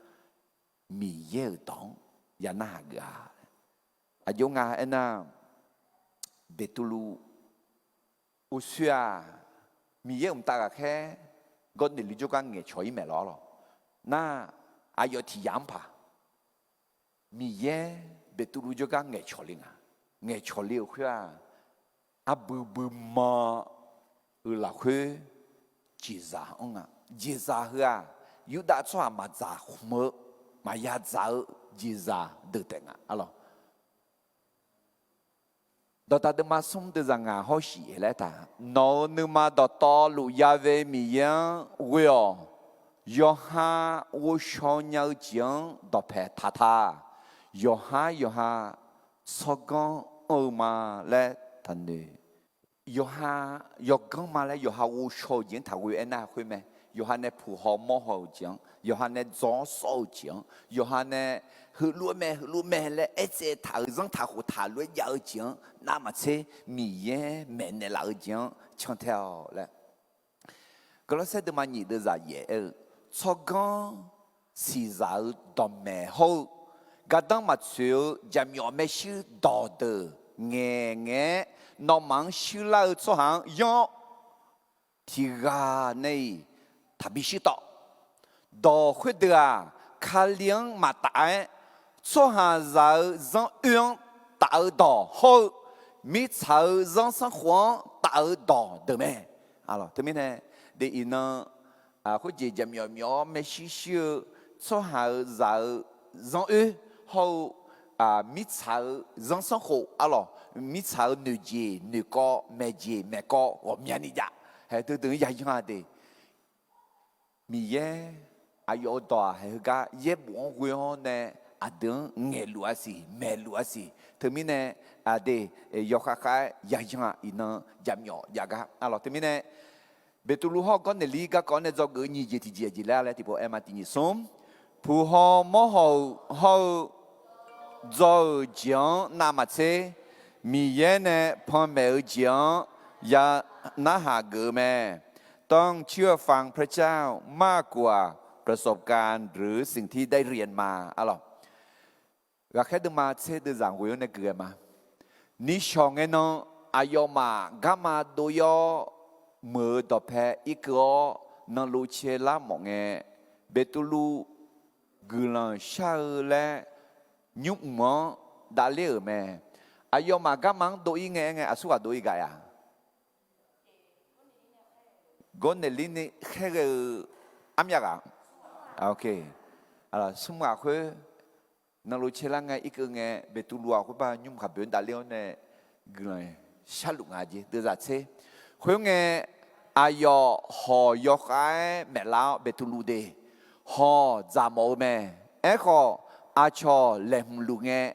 Miqyaer-euq dawq-anr ya narhaq geuf-a. Aqjox nga aernar, Beqtuvluv uqshoe-aq, Miqyaer-euq mqtav ghaqkhaer Gawrnaeqlir jawrgar ngaeqcawq ir maeq lawr arlawq. Nar, aqyawf tiq yaf-anr paq Miqyaer Beqtuvluv jawrgar ngaeqcawq le nga. Ngaeqcawq le-euq khoer-aq, arbui bui man-eu lafkhoer jeqzaq-anr nga. Jeqzaq heu-aq, Yurdav tsawrhaq maqdzaq khmq-eu, maqya dzaq-eu jeqzaq deuq taef nga arlawq. Dawqdaq deuvma smr deuvzaq ngaq hawr shiq laer taq, nawq-euq nuima dawqtawvluf yave Miqyaer-anr ghoe-awq. Yawqha ghovshaw nya-eu jeq-anr dawqpae taq ta. Yawqhar yawqha tsawrganr anr-eu ma laer taqnoeq. Yawqha yawganr ma laer yawqha ghovshaw-eu jeq-anr taqghoe aernar khoer mae. Yawqha nae puq haw mawr haw-euq jeq-anr, yawqha nae dzaw-awr sawr-euq jeq-anr, yawqha nae heulof-aer mae heulof mae laer aertsaev taq-euq zanrtaq khoftaq lof-aer jav-eu jeq-anr navmaqtser Miqyaer maeqnaeq laf-eu jeq-anr cantae-awq laer. Gawrlawrsaer deuvma nyiq deuvzaq yaef aer-eu, tsawrganr siqzaq-eu dawqmaeq hawr-eu, gardanr maqtsoeq-eu jaqmyawf maershuir dawqdeuq ngaeqngae-aer, nawmaf-anr shuirlar-eu tsawrhaq-anr yanr-awr, tiqghaq nae-iq taqbi shuir tawv. Dawq khoerdeuq-aq, Kali-anr maqtaf-aer, tsawrhaqzaq-euq zanr oer-anr taf-eu dawq hawr-eu, mirtsaq-euq zanrsanrkhof-anr taf-eu dawq deuq mae. Teumirnae, de iqnan khoerjeq jaqmyawf myawf-awr maershuir shuir-eu tsawrhaq-euq zaq-euq zanr oer hawr-eu, mirtsaq-euq zanrsanrkhof arlawq, mirtsaq-euq noeqjeq noeqkawv maeqjeq maeqkawv ghawqmyani jav. Haeq deuq deuq-anr yayanr-a de. Miqyaer aqyawf-euq dawq-aq, haeq heugar yaerbof-anr ghoe-awr nae aqdui-anr ngaeqluf-a siq, maeqluf-a siq. Teumirnae, aqdui yawkhav khav-aer yayanr-a. Iqnan jaqmyawf jav gar arlawq. Teumirnae, Beqtuvluv hawr-eu Gawrneqlir garkawv-anr nae dzawgeuf-eu nyiq jeq tiqjeq jeq laer laer tiqpov aer ma. Tiq nyiq smr, puq haw mawr haw-euq hawr-eu dzaw-euq jeq-anr navmaqtser, Miqyaer nae panmaeq-eu jeq-anr ya narhaq geuf-eu mae. ต้องเชื่อฟังพระเจ้ามากกว่าประสบการณ์หรือสิ่งที่ได้เรียนมา arlawq. Ghaqkhaer deuvma tser deuvzaq ghoe-awr nae geuf ghae ma. Nishawq ngae nan aqyawfmaf garma dov-ir-awr, meuq-eu dawqpae irkeuv-awr, nanlov caelar mawf ngae, Beqtuvluv guiqlanq shar-eu laer nymr mq-anr davler-euq mae. Aqyawfmaf garma-anr dov-ir ngae aer ngae, aqsurghaq dov-ir gaq-a? Gawrnaeqlir ni khaerghae-eu armyav ghaq, smr ghaq khoer nanlov caelar ngae irkeuv ngae, Beqtuvluv-aq khoerbar nymr khaqboeq-anr davler-awr nae guiqlanq sharluf nga jeq deuvzaq tser. Khoerngae, aqyawf hawq yawkhav-aer maeqlar-awr Beqtuvluv de, hawq dzaq mawf-eu mae. Aerkhawf, aqcawq laeqhmq luf ngae,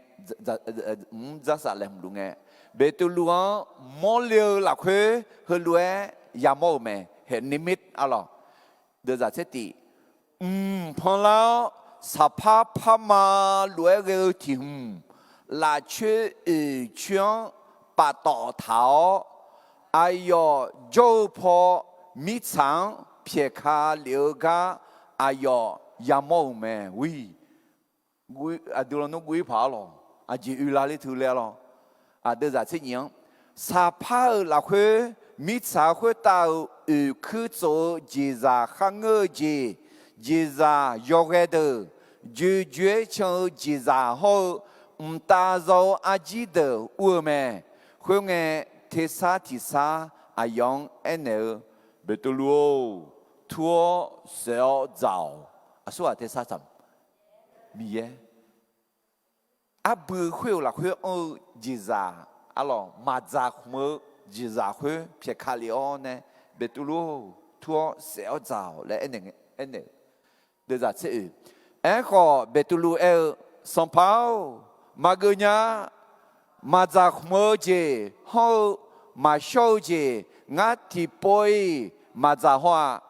mq-anr dzarsaf laeqhmq luf ngae, Beqtuvluv-anr mawrle-eu lafkhoer heulof-aer yamawr-euq mae. Haeq nirmir arlawq, deuvzaq tser tif, mq panlar-awr, saqpar parma lof-aer ghae-eu tiq hmq, lafcoer oeq coer-anr paftawf taq-awr, aqyawf jawr-eu paw mirtsaq-anr pyaeqka lef-eu gar aqyawf yamawr-euq mae. Aqdui lawnmr guv-ir paq arlawq, aqjeq oe lavler teu laer arlawq. Aqdui zaq tser nyif-anr, saqpar-euq lafkhoer mirtsaq khoertav-euq oeqkuir tsof-eu jeqzaq kharngeur-eu jeq, jeqzaq yawghae deuq, joejoe-aer can-eu jeqzaq hawr-eu mqtav zaw-eu arjir deuq ur-eu mae. Khoerngae, tersar tiq sar aqyawf-anr aernaeq-eu, Beqtuvluv-or, tur-awr saef-awr dzaq-awq. Aqsurghaq tersar tsaq, Miqyaer. Arbui khoer-euq lafkhoer anr-eu jeqzaq, arlawq, maqdzaq khmq-eu jeqzaq khoer pyaeqka lef-awr nae, Beqtuvluv-or, tur-awr saef-awr dzaq-awq laer aernaeq-eu. Deuvzaq tser oe. Aerkhawf, Beqtuvluv aer-eu, Sanqpaq-or, maqgeuf nya. Maqdzaq khmq-eu jeq hawr-eu maqshawr-eu jeq ngar tiqpov-iq maqdzaq haw-a.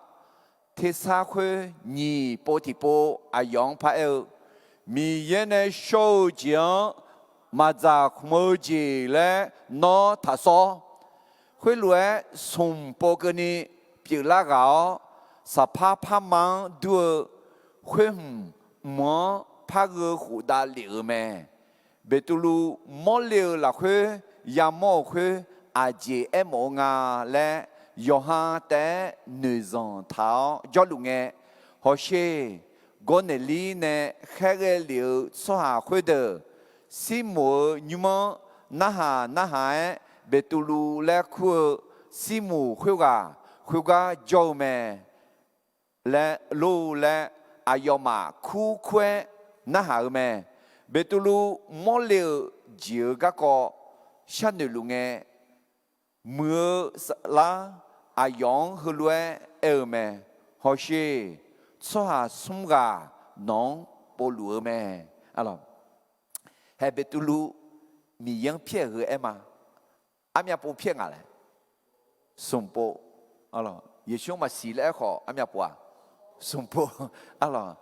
Tersar khoer nyiq pov tiqpov aqyawf-anr paraer-eu, Miqyaer nae shawr-eu jeq-anr maqdzaq khmq-eu jeq laer nawr taqsawr. Khoerlof-aer smq pov keuvni pyeuflar ghaq-awr, saqpar parma-anr dur-eu khoer hmq, mq-anr par gheu khofdav lef-euq mae. Beqtuvluv mawrle-euq lafkhoer yamawr-euq khoer aqjeq aermawf-eu nga laer, yawqha taef-aer noeqzanq taq-awr jawrluf ngae, hawsher, Gawrnaeqlir nae khaerghae lef-eu tsawrhaq khoerdeuq, Sirmoq-euq nymr-anr narhaq narhaq-aer Beqtuvluv laer kur-eu Sirmoq khoerghaq khoergar jawr-eu mae laer lor-eu laer, aqyawfmaf kur kur-aer narhaq-eu mae. Beqtuvluv mawrle-euq jeq-euq garkawv sharnoeq luf ngae, muiq-eu saflar aqyawf-anr heulof-aer aer-eu mae, Hawsher, tsawrhaq smr ghaq nawq-anr povluf-eu mae. Hae Beqtuvluv Miqyaer-anr pyaer-eu heu aer ma. Armyav pov pyaer ngaq laer, smq pov. Yeqsur-anr maqsiq laer aer khawf armyav pov-aq, smq pov. Arlawq,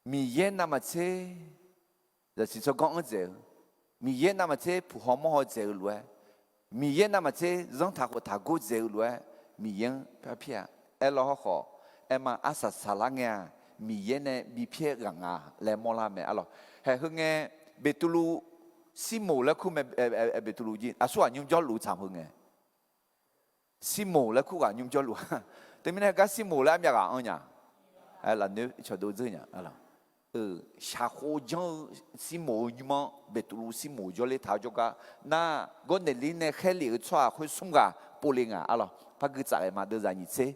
Miqyaer navmaqtser zaqsiq tsawrganr anr dzaeq-eu, Miqyaer navmaqtser puq haw mawr haw dzaeq-eu lof-aer, Miqyaer navmaqtser zanrtaq khoftaq gor dzaeq-eu lof-aer, Miqyaer-anr pyaer-a. Aerlawr hawrkhawf, aer ma, arsaq saqlar ngae-aq, Miqyaer nae bipyaer ghaq nga laer mawrlar mae. Arlawq, haeq heu ngae, Beqtuvluv, Sirmoq laer kur mae. Beqtuvluv jir aqsurghaq nymr jawrluf tsaq heu ngae, Sirmoq laer kur ghaq nymr jawrluf-a. Teumirnae gar Sirmoq laer armyav ghaq anr nya? Lafnoer cawqdov dzeur nya. Shaqkhov janr-eu Sirmoq-eu nymr-anr Beqtuvluv Sirmoq jawrler taq-awr jawrgar nar, Gawrnaeqlir nae khaerlef-eu tsawrhaq khoer smr ghaq povle nga. Arlawq, par gui tsaf ghae ma, deuvzaq nyiq tser.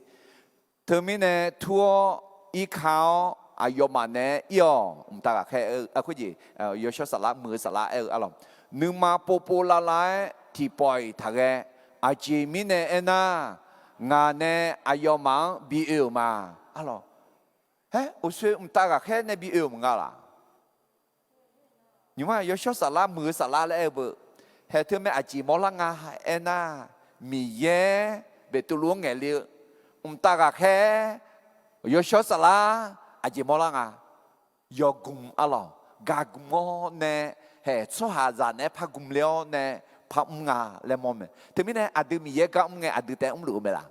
Teumirnae tur-awr, irka-awr, aqyawfmaf naeq-aer ir-awq. Mqtav ghaqkhaer aer-eu, khoerjeq, yawshawr saflar, muiq-eu saflar aer-eu, arlawq, nuima povpov lavlav-aer tiqpawf-iq taqghae. Aqjeq mirnae aernar, ngaq nae aqyawfmaf-anr bi oe-euq ma. Arlawq, haer, uqshoe mqtav ghaqkhaer nae bi oe-euq maqnga laq? Nymq-mr-aq, yawshawr saflar, muiq-eu saflar laer aer-eu beu. Haeq teu mae, aqjeq mawrlar nga aernar, Miqyaer Beqtuvluv-anr ngaeqle-eu, mqtav ghaqkhaer, yawshawr saflar, aqjeq mawrlar nga. Yawgmq, arlawq, gaqgmq-awr nae, haeq tsawrhaqzaq naeq-aer par gmq le-awr nae par mr nga laer mawr mae. Teumirnae aqdui Miqyaer gar mr ngae, aqdui taef mrluf-eu mae laq?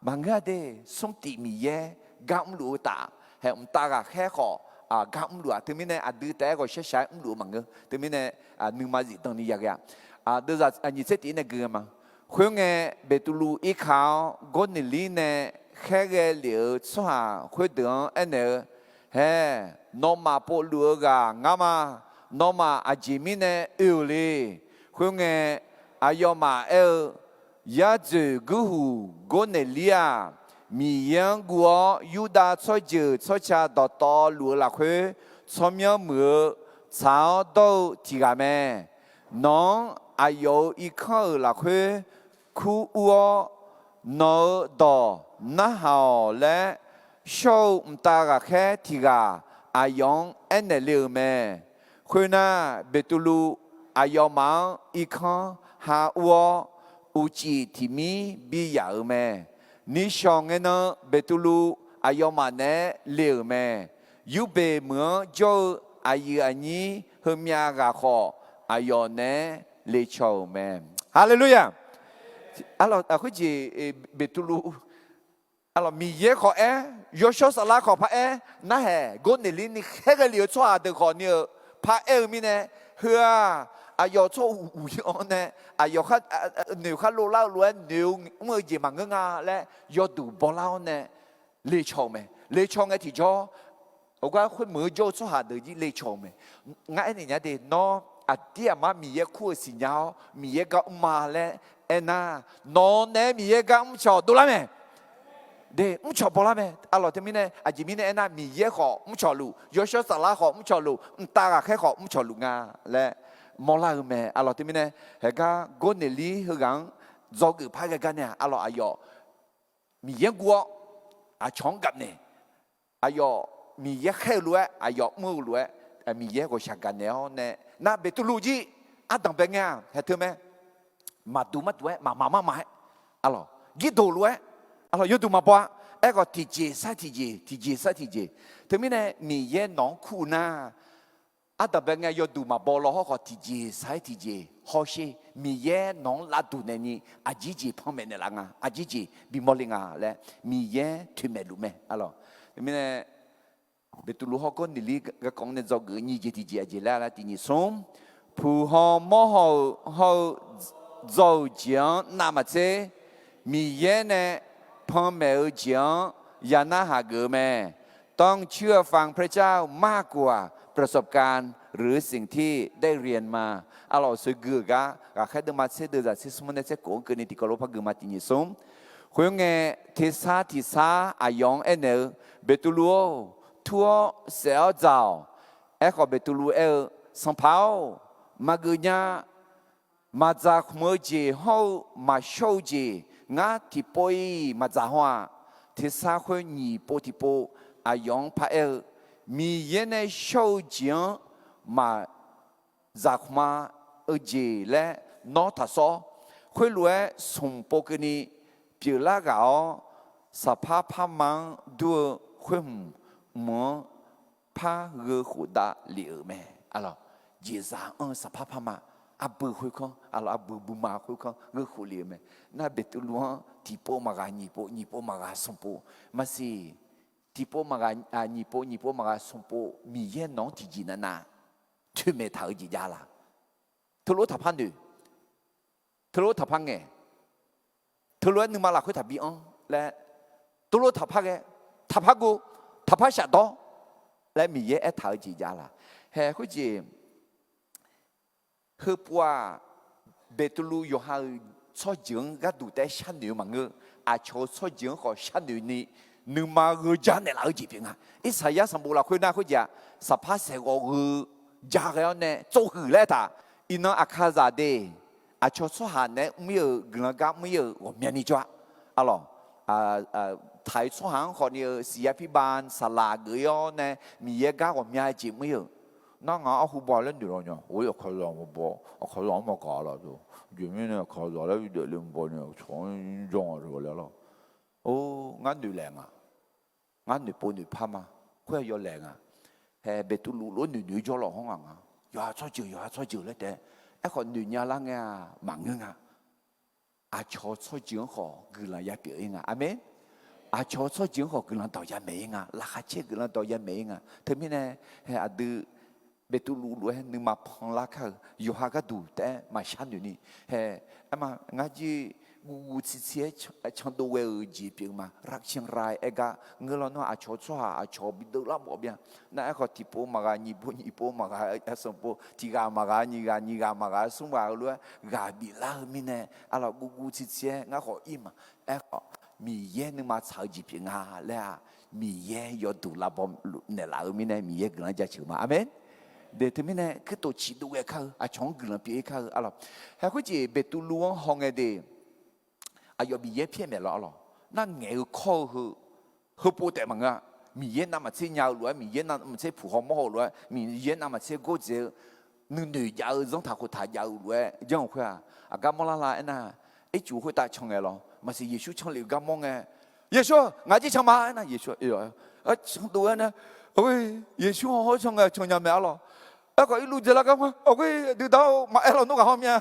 Maqngeur-a de. Smrtif Miqyaer gar mrluf-eu taf, haeq mqtav ghaqkhaer khawf, gar mrluf-aq. Teumirnae aqdui taef-aer ghawqshaq shaq-aer mrluf-eu maqngeur. Teumirnae nuima zifdan ni ya ghae-a. Deuvzaq nyiq tser tiq-ir nae gui-eu ma. Khoerngae, Beqtuvluv irkaq-awr, Gawrneqlir nae khaerghae lef-euq tsawrhaq khoerdeuq-anr aernaeq-eu, Haeq, nawmaf povluf-eu ghaq ngar ma. Nawmaf aqjeq mirnae oe-euq le. Khoerngae, aqyawfmaf aer-eu, Yar dzoeq guirhuq Gawrneqlir-aq, Miqyaer-anr guv-awr Yurdav tsawrjeuq tsawrca dawqtawv luf-eu lafkhoer tsawrmyanr muiq-eu tsaq-awr dawr-eu tiq ghaq mae. Nawq-anr aqyawf-euq irkanr-euq lafkhoer kur ur-awr, nawq-euq dawq narhaq-awq laer shawr-eu mqtav ghaqkhaer tiq ghaq aqyawf-anr aernaeq le-euq mae. Khoernar, Beqtuvluv aqyawfmaf-anr irkanr ha ur-awr, uqcif tiq mir bi yaf-euq mae. Nishawq ngae nan Beqtuvluv aqyawfmaf naeq-aer le-euq mae. Yurbeq meuq-anr jawr-eu aqyuif aqnyir heumyav ghaq khawf, aqyawf naeq-aer le caw-euq mae. Haleluya! Khoerjeq Beqtuvluv, arlawq, Miqyaer khawf aer, yawshawr saflar khawf paraer, narhaq Gawrneqlir ni khaerghae lef-eu tsawrhaq deuq khawf ni-euq paraer-eu mirnae, heu-aq, aqyawf tsawr uq uq-anr nae, aqyawf noeq khar lovlar-eu lof-aer noeq-eu mr-eu jeq maqngeur nga laer yawduq bawlar-awr nae le caw-euq mae. Le caw ngae tiqjawr, ogar khoermeuq-eu jawr-eu tsawrhaq deuq jir le caw-euq mae. Ngar aernaeq nya de, nawr aqdir aqmar Miqyaer kur-euq siqnya-awr Miqyaer gar mr ma laer aernar, nawq-eu naeq-aer Miqyaer gar mr cawq dovlar mae. De, mr cawq bawlar mae. Arlawq, teumirnae aqjeq mirnae aernar, Miqyaer khawf mr cawq luf, yawshawr saflar khawf mr cawq luf, mqtav ghaqkhaer khawf mr cawq luf nga laer mawrlar-eu mae. Arlawq, teumirnae haegar Gawrneqlir heughaq-anr dzawgeuf par ghae gar nae-aq, arlawq, aqyawf Miqyaer guv-awr aqcawq-anr gaf naeq, aqyawf Miqyaer khaer-eu lof-aer, aqyawf mr-eu lof-aer, Miqyaer ghawqshaq gaf naeq-awr nae, nar Beqtuvluv jir ardanq bae ngae-aq haeq teu mae. Maqduq marduq-aer, maqmaq marmaq-aer, arlawq, girdoq lof-aer, arlawq, yawduq maqbaw-a. Aerkhawf, tiqjeq sar tiqjeq, tiqjeq sar tiqjeq. Teumirnae Miqyaer nawq-anr kur-eu nar, ardanq bae ngae yawduq maqbaw law hawrkhawf, tiqjeq sar-aer tiqjeq hawsher. Miqyaer nawq-anr lavduq naeqni, aqjeq jeq panmaeq naeqlaf nga, aqjeq jeq bimawr le nga laer Miqyaer toeqmaeq luf mae, arlawq. Teumirnae Beqtuvluv hawr Gawrneqlir garkawv-anr nae dzawgeuf-eu nyiq jeq tiqjeq aqjeq laer-a lar tiq nyiq smr, puq haw mawr haw-eu hawr-eu dzaw-euq jeq-anr navmaqtser, Miqyaer nae panmaeq-eu jeq-anr ya narhaq geuf-eu mae. ต้องเชื่อฟังพระเจ้ามากกว่าประสบการณ์หรือสิ่งที่ได้เรียนมา Arlawq, sheuqgui-euq gar ghaqkhaer deuvma tser deuv zaq tser smr nae tser kof-anr keuvni tiqkawv lof par gui ma tiq nyiq smr. Khoerngae, tersar tiq sar aqyawf-anr aernaeq-eu, Beqtuvluv-or, tur-awr saef-awr dzaq-awq. Aerkhawf, Beqtuvluv aer-eu, Sanqpaq-or, maqgeuf nya. Maqdzaq khmq-eu jeq hawr-eu maqshawr-eu jeq ngar tiqpov-iq maqdzaq haw-aq. Tersar khoer nyiq pov tiqpov aqyawf-anr paraer-eu, Miqyaer nae shawr-eu jeq-anr maq zaqkhmq-a-eu jeq laer nawr taqsawr. Khoerlof-aer smq pov keuvni pyeuflar ghaq-awr, saqpar parma-anr dur-eu khoer hmq mq-anr par gheu khofdav lef-euq mae. Arlawq, jeqzaq anr-eu saqpar parma, arbui khoerkanr, arlawq, arbui buima khoerkanr gheu khof lef-euq mae. Nar Beqtuvluv-anr tiqpov maqghaq nyiq pov, nyiq pov maqghaq smq pov, maqsiq, tiqpov maqghaq nyiq pov, nyiq pov maqghaq smq pov Miqyaer nawq-anr tiqjeq navnav toeqmaeq taq-eu jeq jav laq. Teulof taqpar noeq, teulof taqpar ngaeq, teulof-aer nuima lafkhoer taqbi anr laer, teulof taqpar ghae, taqpar guv, taqpar shafdawr laer Miqyaer aertaq-eu jeq jav laq. Haeq khoerjeq, heupov-aq, Beqtuvluv yawqha-euq tsawrjeuq-anr gharduq taef-aer sharnoeq-eu maqngeur. Aqcawq-euq tsawrjeuq-anr khawf sharnoeq ni nuima gheu ja naeqlaf-eu jeq pyeuf nga. Irsaqyar sanqbof lafkhoer nar khoerjeq-aq, saqpar saeqghawv gheu ja ghae-awr nae tsovhuiq laer taq. Iqnan Aqkaqzaq de, aqcawq tsawrhaq naeq-aer mr-ir-euq guiqlanq gar mr-ir-euq ghawqmyani jawr-a. Arlawq, taq-euq tsawrhaq-anr khawfni-eu siqyar pirbav saqlaq geuf-ir-awr nae Miqyaer gar ghawqmya jeq mr-ir-euq. Nar ngaq-anr arhu baw laer noeq lawq nya. Or, Aqkaqzaq maqbaw, Aqkaqzaq-anr maqgaq laf-eu. Aqjeq mirnae Aqkaqzaq laer bideuq le maqbaw ni, aqcawq-anr jawr-a lawq. Or, ngar noeqlaeq nga. Ngar noeqpov noeqpar ma. Khoer-aq yawlaeq nga. Hae, Beqtuvluv lof noeqnoeq jawrlawq hawr ngaq nga. Yawqha tsawrjeuq, yawqha tsawrjeuq laer taef-aer. Aerkhawf noeqnya lar ngae-aq maqngeur nga. Aqcawq tsawrjeuq-anr khawf guiqlanq yapyeuf-ir nga. Aqmeq. aqcawq tsawrjeuq-anr khawf guiqlanq dawq ya maeq-ir nga, laqkhaq caer guiqlanq dawq ya maeq-ir nga. Teumirnae, hae aqdui Beqtuvluv lof-aer nuima panlar kar-euq yawqha gharduq taef-aer maqshar noeq ni, hae, aerma ngar jir guvguv tsiqtsiq-aer candov ghae-euq jeq pyeuf ma. Rapcanrai aer gar ngeur lawnmr-aq, aqcawq tsawrhaq aqcawq bideuv lar mawf bya. Nar aerkhawf tiqpov maqghaq, nyiq pov nyiq pov maqghaq, sanqpov tiq ghaq maqghaq, nyiq ghaq nyiq ghaq maqghaq, smr ghaq-eu lof-aer ghaq biflar-eu mirnae, arlawq guvguv tsiqtsiq-aer ngar khawf ir ma. Aerkhawf Miqyaer nuima tsaq-eu jeq pyeuf nga laer-aq, Miqyaer yawduq lavbaw naeqlaf-eu mirnae Miqyaer guiqlanq jaceuq ma. Aqmeq. De teumirnae kuirtof ciqdov ghae kar-eu, aqcawq-anr guiqlanq pyeuf-ir kar-eu, arlawq. Hae khoerjeq Beqtuvluv-anr hawngae de, aqyawf Miqyaer pyaer maeq lawr, arlawq. Nar ngaeq-eu kawr-eu heu, heupov taef maqngeur-a. Miqyaer navmaqtser nya-eu lof-aer, Miqyaer navmaqtser puq haw mawr haw-eu lof-aer, Miqyaer navmaqtser gordzaeq-eu, nuinoeq jav-eu zanrtaq khoftaq jav-eu lof-aer janr-euq khoer-aq, aqgar mawrlar la aernar, ircuf khoertav can ngae lawr. Maqsiq Yeqsur canlef-euq gar mawr ngae, Yeqsur, ngaq jir can ma aernar, Yeqsur, candov-aer nar, Yeqsur hawr can ngae can nya mae, arlawq. Aerkhawf irluv dzaelar gar mawr, aqgeu duidar-or, maqaer lawnmr ghaq hawr mya.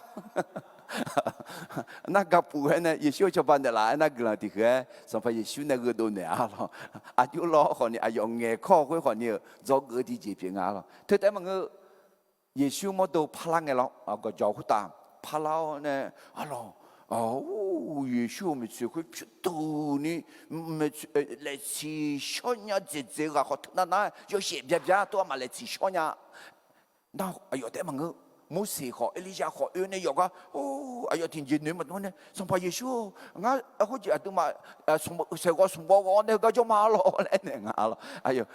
Nar gapuf-aer nae Yeqsur-eu cawba naeqlaf aernar guiqlanq tiqhuiq-aer Sanqpaq Yeqsur nae gheudov naeq-a, arlawq. Aqjox lawr khawfni aqyawf ngaeq kawr-eu khoer khawfni-euq dzawgeuf-eu tiqjeq pyeuf nga, arlawq. Teu taef maqngeur, Yeqsur mawrdo parlar ngae lawr, gawqjawq khoertav parlar-awr nae, arlawq, Yeqsur-euq maeqtsoeq khoer pyurduq ni, laeqtsiq shawr nya dzaeqdzaeq-eu ghaq khawf teunav nar yawshaef byabyar tov-aer maq laeqtsiq shawr nya. Nar aqyawf taef maqngeur. Morseq khawf Erlirzav khawf oe nae yawqgar, aqyawf tiqjeq noeq maqdov nae, Sanqpaq Yeqsur-or, ngar khoerjeq aqduimaf saeqghawv smq ghawv ghawv nae heugar jawr ma, arlawq laer naeq nga, arlawq.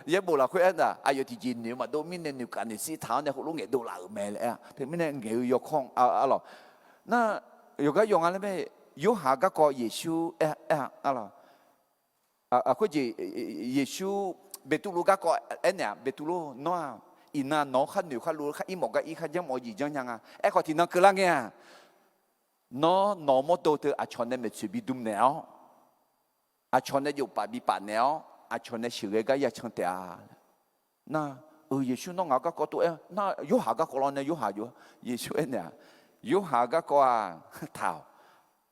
Yaerbof lafkhoer aernar, aqyawf tiqjeq noeq maqdov mirnae noeqkaf noeqsir taq-anr nae heulof ngaeqdov laf-euq mae laer-a. Teumirnae ngaeq-eu yawkawr-anr, arlawq. Nar yawqgar yawq nga laer mae, Yorhaq garkawv Yeqsur aer-a, arlawq. Aqkhoerjeq Yeqsur Beqtuvluv garkawv aernaeq-aq, Beqtuvluv, nawr-aq, iqnan nawq-anr khar noeq khar luv khar ir mawf gar ir khar janr mawf-eu jeq janr nya nga. Aerkhawf tiqnan keuvlar ngae-aq, nawr nawq-eu mawrdo teu aqcawq nae maeqtsoeq bidm naeq-awr, aqcawq nae jofpaf bipaf naeq-awr, aqcawq nae sheuqghae gar yacan taef-a. Nar, Yeqsur nawr ngaq-eu garkawv tov aer, nar Yorhaq garkawv lawr nae Yorhaq jov-a. Yeqsur aernaeq-aq, Yorhaq garkawv-aq, taq-awq.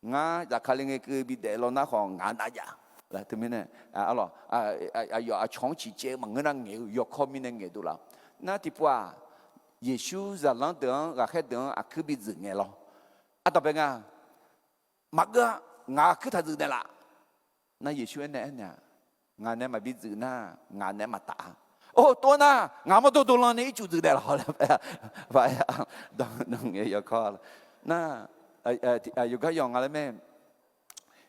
Ngar zafkale ngae keuv bidaef law nar khawf ngaq-anr nav jav. Teumirnae, arlawq, aqyawf aqcawq-anr ciqcaev-eu maqngeur nar ngaeq-eu yawkawr mirnae ngaeqdov laf. Nar tiqpov-aq, Yeqsur zaqlanr deuq-anr ghaqkhaer deuq-anr aqkuir bi dzuif ngae lawr. Ardanqbae nga, maqgeur-a, ngaq kuirtaq dzuif naeqlaf. Nar Yeqsur aernaeq aernaeq-aq, ngaq nae maqbi dzuif nar, ngaq nae maqtaf-a. Or, tov nar, ngaq mawrdo dovlan nae ircuf dzuif naeqlaf-awq laer, danqngae yawkawr nar, yawqgar yawq nga laer mae.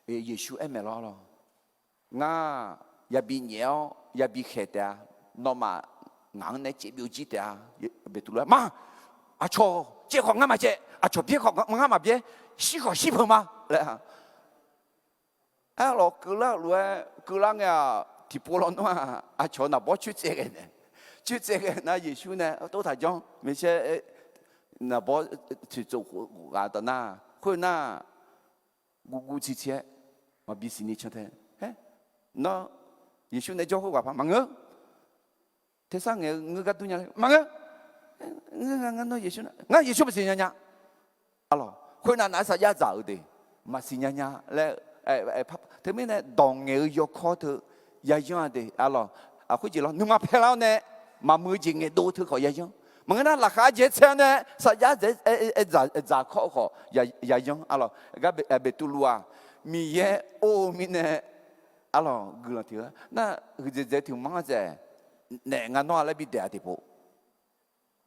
Yeqsur aermaeq lawr, arlawq. Ngar yabi nyaef-awr yabi khaeq taef-a. Nawmaf ngaq-anr nae caev byovjir taef-a. Beqtuvluv-aer, ma, aqcawq caev khawf ngar maqcaev, aqcawq byaer khawf ngar maqbyaer, shir khawf shir peuq ma laer-a. Arlawq, keuvlar-euq lof-aer keuvlar ngae-aq, tiqpov lawnmr-aq, aqcawq naqbawr coertsaev ghae nae, coertsaev ghae nar Yeqsur nae tov taq janr maeqsaer, naqbawr toeqtsof khof ghaq taf nar, khoer nar, guvguv tsiqtsiq-aer maqbi siqni can tae. Aer, nawr Yeqsur nae jawr khoerghaq par maqngeur. Tersar ngaeq-eu ngeur gar dur nya laer maqngeur. Ngar Yeqsur, ngar Yeqsur maqsiq nya nya. Arlawq, khoernav nav-aer sarjax dzaq-euq de, maqsiq nya nya laer. Teumirnae dawq ngaeq-eu yawkawr teu yayanr-a de, arlawq. Khoerjeq lawr, nuima paelar-awr nae maqmuiq-eu jeq ngaeqdov teu khawf yayanr. Maqngeur nar, laqkhaq arjeq tsaer-awr nae sarjax dzaeq, dzaq kawr-eu khawf yayanr, arlawq. Gar Beqtuvluv-aq, Miqyaer or-eu mirnae, arlawq, guiqlanq tiq-a nar, huiqdzaeq dzaeq tiq manr-a dzaeq, naef nga nawr-a laer bidaef-a tiqpov.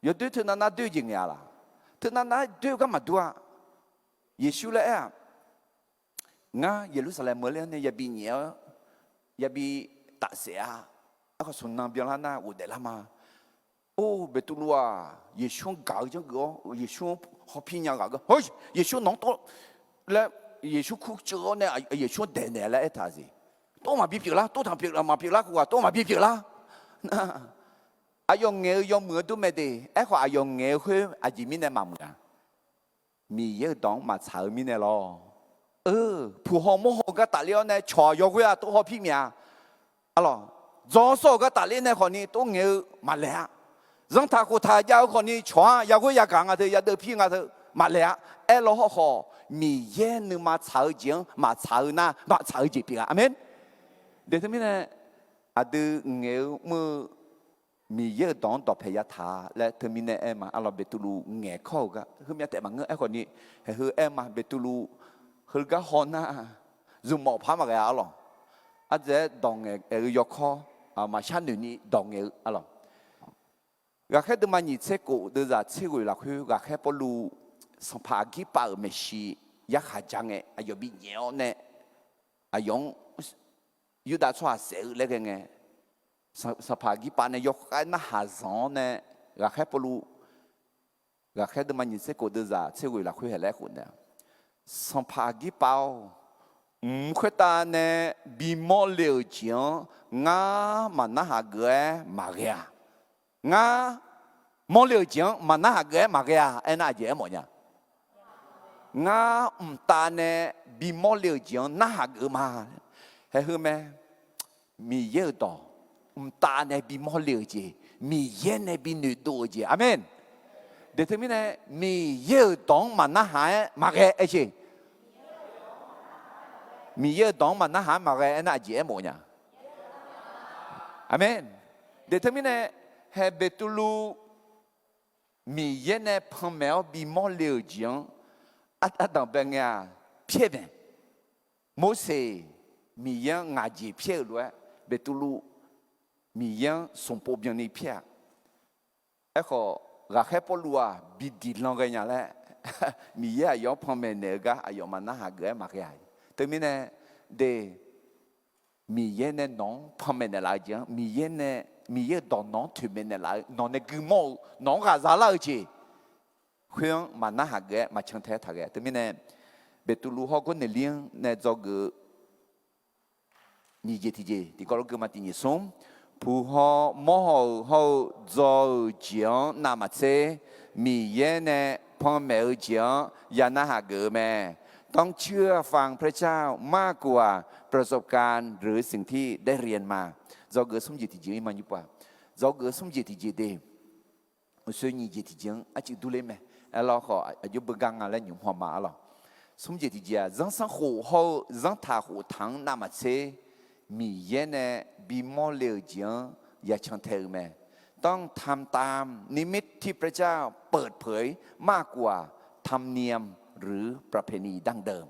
Yawdoer teunav nar doer-eu jeq ngaeq-a laq? Teunav nar doer-eu gar maqdur-a. Yeqsur laer aer-aq, ngar Yeqlursaqlaeq meuq ler-anr nae yabi nyaef-awr yabi tafsaef-a. Aerkhawf smq nan byanlar nar ghofdaef lar ma. Or, Beqtuvluv-aq, Yeqsur-anr gaq-eu janrgeuf-awr Yeqsur-anr hawpir nya ghaq geur, Yeqsur nawq-anr tov laer, Yeqsur kur ceuv-awr nae Yeqsur-anr daeqnaeq laer aertaq-a siq. Tov maqbi pyeuflar, tov tanq pyeuf maqpyeuflar, khoerghaq tov maqbi pyeuflar. Aqyawf ngaeq-eu yawmuiq-anr dur mae de. Aerkhawf aqyawf ngaeq-eu khoer aqjeq mirnae maqmuiq-a? Miqyaer-euq dawq-anr maqtsaq-eu mirnae lawr. Puq haw mawr haw-eu gar tafler-awr nae cawq yawghoer-a tov hawpir myav-a. Arlawq, dzaw sawr-euq gar tafler nae khawfni tov ngaeq-eu maqlaeq-a. Zanrtaq khoftaq jav-eu khawfni cawq-a yaghoer yagaq nga teu, yadeuv pir nga teu, maqlaeq-a. Aerlaw hawrkhawf, Miqyaer nuima tsaq-eu jeq-anr maqtsaq-eu nar, maqtsaq-eu jeq pyeuf-a. Aqmeq. De teumirnae, aqdui ngaeq-eu mr-eu Miqyaer-euq dawq-anr dawqpae yataq laer teumirnae aer ma. Arlawq, Beqtuvluv ngaeqkawr-euq gar heumyav taef maqngeur. Aerkhawf ni, haeqheu aer ma, Beqtuvluv heugar haw nar, zmqmawf par maqghae-a arlawq. Ardzaeq-aer dawq ngaeq-eu yawkawr maqshar noeq ni dawq ngaeq-eu arlawq. Ghaqkhaer deuvma nyiq tser kof deuvzaq tser ghoeq lafkhoer, ghaqkhaer Pawrluv sanqpaq Aqgirpav-euq maeqshi yarkhaq ja ngae, aqyawf binyaef-awr nae, aqyawf-anr Yurdav tsawrhaq saef-eu laer ghae ngae, sanqpaq Aqgirpav nae yawkhav narhaq zanq-awr nae, ghaqkhaer Pawrluv, ghaqkhaer deuvma nyiq tser kof deuvzaq tser ghoeq lafkhoer haeq laer khof nae, Sanqpaq Aqgirpav-or, mq khoertav nae bimawr le-euq jeq-anr ngar maqnarhaq geuf-aer maqghae-a. Ngar mawrle-euq jeq-anr maqnarhaq geuf-aer maqghae-a aernar, aqjeq aermawf nya? Ngar mqtav nae bimawr le-euq jeq-anr narhaq geuf-eu ma. Haeqheu mae. Miqyaer-euq dawq, mqtav nae bimawr le-euq jeq, Miqyaer nae binoeqdov-euq jeq. Aqmeq. De teumirnae, Miqyaer-euq dawq-anr maqnarhaq-aer maqghae aer jeq. Miqyaer-euq dawq-anr maqnarhaq-aer maqghae aernar, aqjeq aermawf nya? Aqmeq. De teumirnae, haeq Beqtuvluv Miqyaer nae panmaeq-awr bimawr le-euq jeq-anr ardanq bae ngae-aq, pyaer mae. Morseq Miqyaer-anr ngaq jeq pyaer-euq lof-aer, Beqtuvluv Miqyaer-anr smq pov byanni pyaer-a. Aerkhawf, ghaqkhaer Pawrluv-aq bidiq lan ghae nya laer, Miqyaer aqyawf-anr panmaeq naeq-eu gar aqyawf maqnarhaq geuf-aer maqghae-a. Teumirnae, de, Miqyaer nae nawq-anr panmaeq naeqlaf-eu jeq-anr, Miqyaer nae, Miqyaer-euq dawq nawq-anr toeqmaeq naeqlaf-eu, nawq nae guimawr-eu, nawq-anr ghaqza lar-eu jeq khoer-anr maqnarhaq geuf-aer maqcan tae-aer taqghae. Teumirnae, Beqtuvluv hawr Gawrneqlir-anr nae dzawgeuf-eu nyiq jeq tiqjeq tiqkawv lof gui ma. Tiq nyiq smr, puq haw mawr haw-euq hawr-eu dzaw-euq jeq-anr navmaqtser, Miqyaer nae panmaeq-eu jeq-anr ya narhaq geuf-eu mae. ต้องเชื่อฟังพระเจ้ามากกว่าประสบการณ์หรือสิ่งที่ได้เรียนมา Dzawgeuf smr jeq tiqjeq-ir ma nymr pa. Dzawgeuf smr jeq tiqjeq de. Uqshoe nyiq jeq tiqjeq-anr arcuif durler mae. Aerlawr khawf aqjox beugar nga laer nymq haw ma arlawq. Smr jeq tiqjeq-aq, zanrsanrkhof hawr-eu zanrtaq khoftaq-anr navmaqtser, Miqyaer nae bimawr le-euq jeq-anr yacan tae-eu mae. ต้องทำตามนิมิตที่พระเจ้าเปิดเผยมากกว่าธรรมเนียมหรือประเพณีดั้งเดิม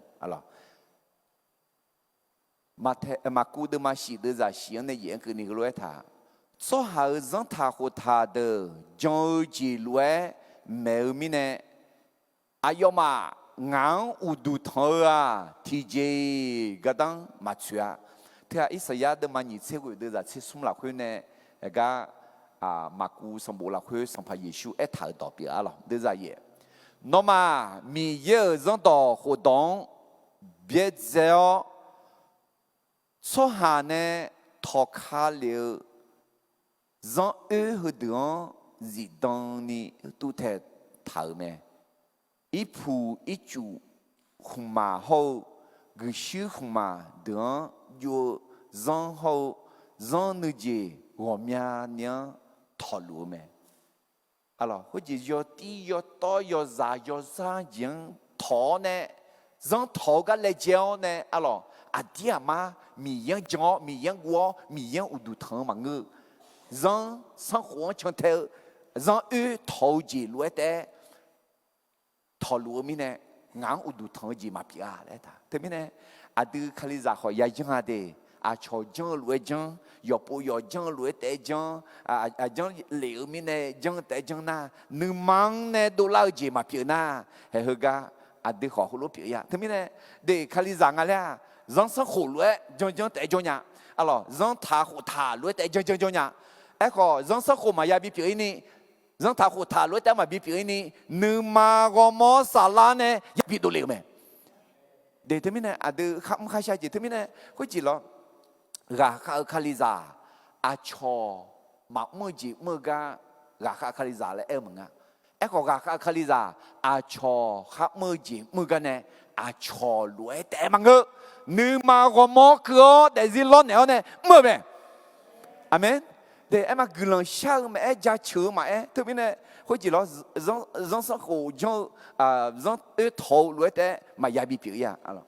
Maqkuv deuvma shif deuvzaq shif-anr nae yaef-anr keuvni heulof-aer taq, tsawrhaq-euq zanrtaq khoftaq deuq jan-eu jeq lof-aer maeq-eu mirnae, aqyawfmaf ngaq-anr uqduq tanq-eu-aq, tiqjeq-iq gardanr maqtsoeq-a. Teu-aq, Irsaqyar deuvma nyiq tser ghoeq deuvzaq tser smr lafkhoer nae, aergar, Maqkuv sanqbof lafkhoer Sanqpaq Yeqsur aertaq-euq dawq pyeuf-a lawq. Deuvzaq yaef, nawmaf Miqyaer-euq zanrdawq khofdawq-anr byaerdzae-awr, tsawrhaq nae tawqka lef-eu zanr oer heudeuq-anr zifdan ni tuvtaeq taq-euq mae. Irpuq ircuf khmqmaq hawr-eu guiqshuir khmqmaq deuq-anr jov-eu zanr hawr-eu zanr nuijeq ghawqmyani-anr tawqluf-eu mae. Khoerjeq yawtir yawtawr yawzaq yawzar jeq-anr tawq-awr nae, zanr tawq-eu gar laejae-awr nae arlawq, aqdir aqmar Miqyaer-anr jan-awr, Miqyaer-anr guv-awr, Miqyaer-anr uqduq tanq-eu maqngeur-eu, zanr sanrkhof-anr cantae-eu, zanr oer tawq-eu jeq lof-aer taef-aer tawqluf-eu mirnae, ngaq-anr uqduq tanq-eu jeq maqpyeuf-a laer taq. Teumirnae, aqdui Kalizaq khawf yayanr-a de, aqcawq janr-eu lof-aer janr, yawqpov yawq janr-eu lof-aer taef-aer janr, aqjanr lef-eu mirnae janr taef-aer janr nar, nuima-anr nae dovlar-eu jeq maqpyeuf nar, haeq heugar aqdui khawf heulof pyeuf-ir-a. Teumirnae, de Kalizaq nga laer-aq, zanrsanrkhof lof-aer janrjanr taef-aer jawr nya. Arlawq, zanrtaq khoftaq lof-aer taef-aer janrjanr jawr nya. Aerkhawf, zanrsanrkhof maqya bipyeuf-ir ni, zanrtaq khoftaq lof-aer taef-aer maqbi pyeuf-ir ni, nuima ghawrmawr saflar nae yabi dovle-euq mae. De teumirnae aqdui kharmr kharshar jeq teumirnae khoerjeq lawr, ghaqkhav-eu Kalizaq aqcawq maqmr-eu jeq mr-eu gar ghaqkhav Kalizaq laer aer-eu maqnga. Aerkhawf, ghaqkhav Kalizaq aqcawq kharmr-eu jeq mr-eu gar nae aqcawq lof-aer taef-aer maqngeur. Nuima ghawrmawr keuv-awr daefzir lawrnaeq-awr nae mr-eu mae. Aqmeq. De aer ma guiqlanq shar-eu maqaer, jaceuq-eu maqaer, teumirnae khoerjeq lawr, zanrsanrkhof janr-eu, zanr oer tawq-eu lof-aer taef-aer maqya bipyeuf-ir-a.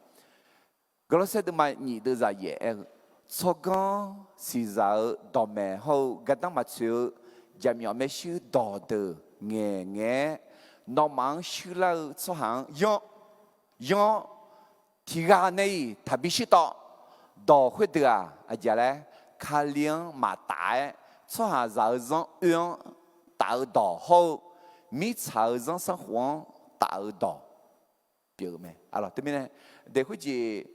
Gawrlawrsaer deuvma nyiq deuvzaq yaef aer-eu, tsawrganr siqzaq-eu dawqmaeq hawr-eu gardanr maqtsoeq-eu jaqmyawf maershuir dawqdeuq ngaeqngaeq-aer, nawmaf-anr shuirlar-eu tsawrhaq-anr yanr, yanr-awr, tiqghaq nae-iq taqbi shirtawv. Dawq khoerdeuq-aq aqjeq laer, Kali-anr maqtaf-aer, tsawrhaqzaq-eu zanr oe-anr taf-eu dawq hawr-eu, mirtsaq-eu zanrsanrkhof-anr taf-eu dawq pyeuf-eu mae. Teumirnae, daeq khoerjeq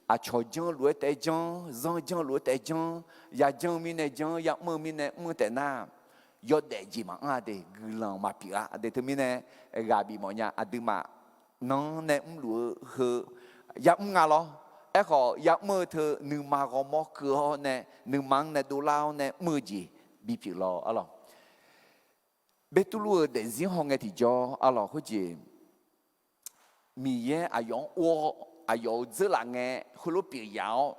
aqcawq janr lof-aer taef-aer janr, zanr janr lof-aer taef-aer janr, yajanr-eu mirnae janr, yamr-eu mirnae mr-eu taef nar, yawdaef jeq maqanr-a de, guiqlanq maqpyeuf-a de. Teumirnae, ghaq bifmawf nya, aqduimaf nanr nae mrluf-eu heu yamr nga lawr. Aerkhawf yamr-eu teu nuima ghawrmawr keuv-awr nae, nuima-anr nae dovlar-awr nae mr-eu jeq bipyeuf lawr arlawq. Beqtuvluv-euq daefzir hawngae tiqjawr arlawq khoerjeq, Miqyaer aqyawf-anr or-awr aqyawf-euq dzeurlaf ngae heulof pyeuf yaf-awr,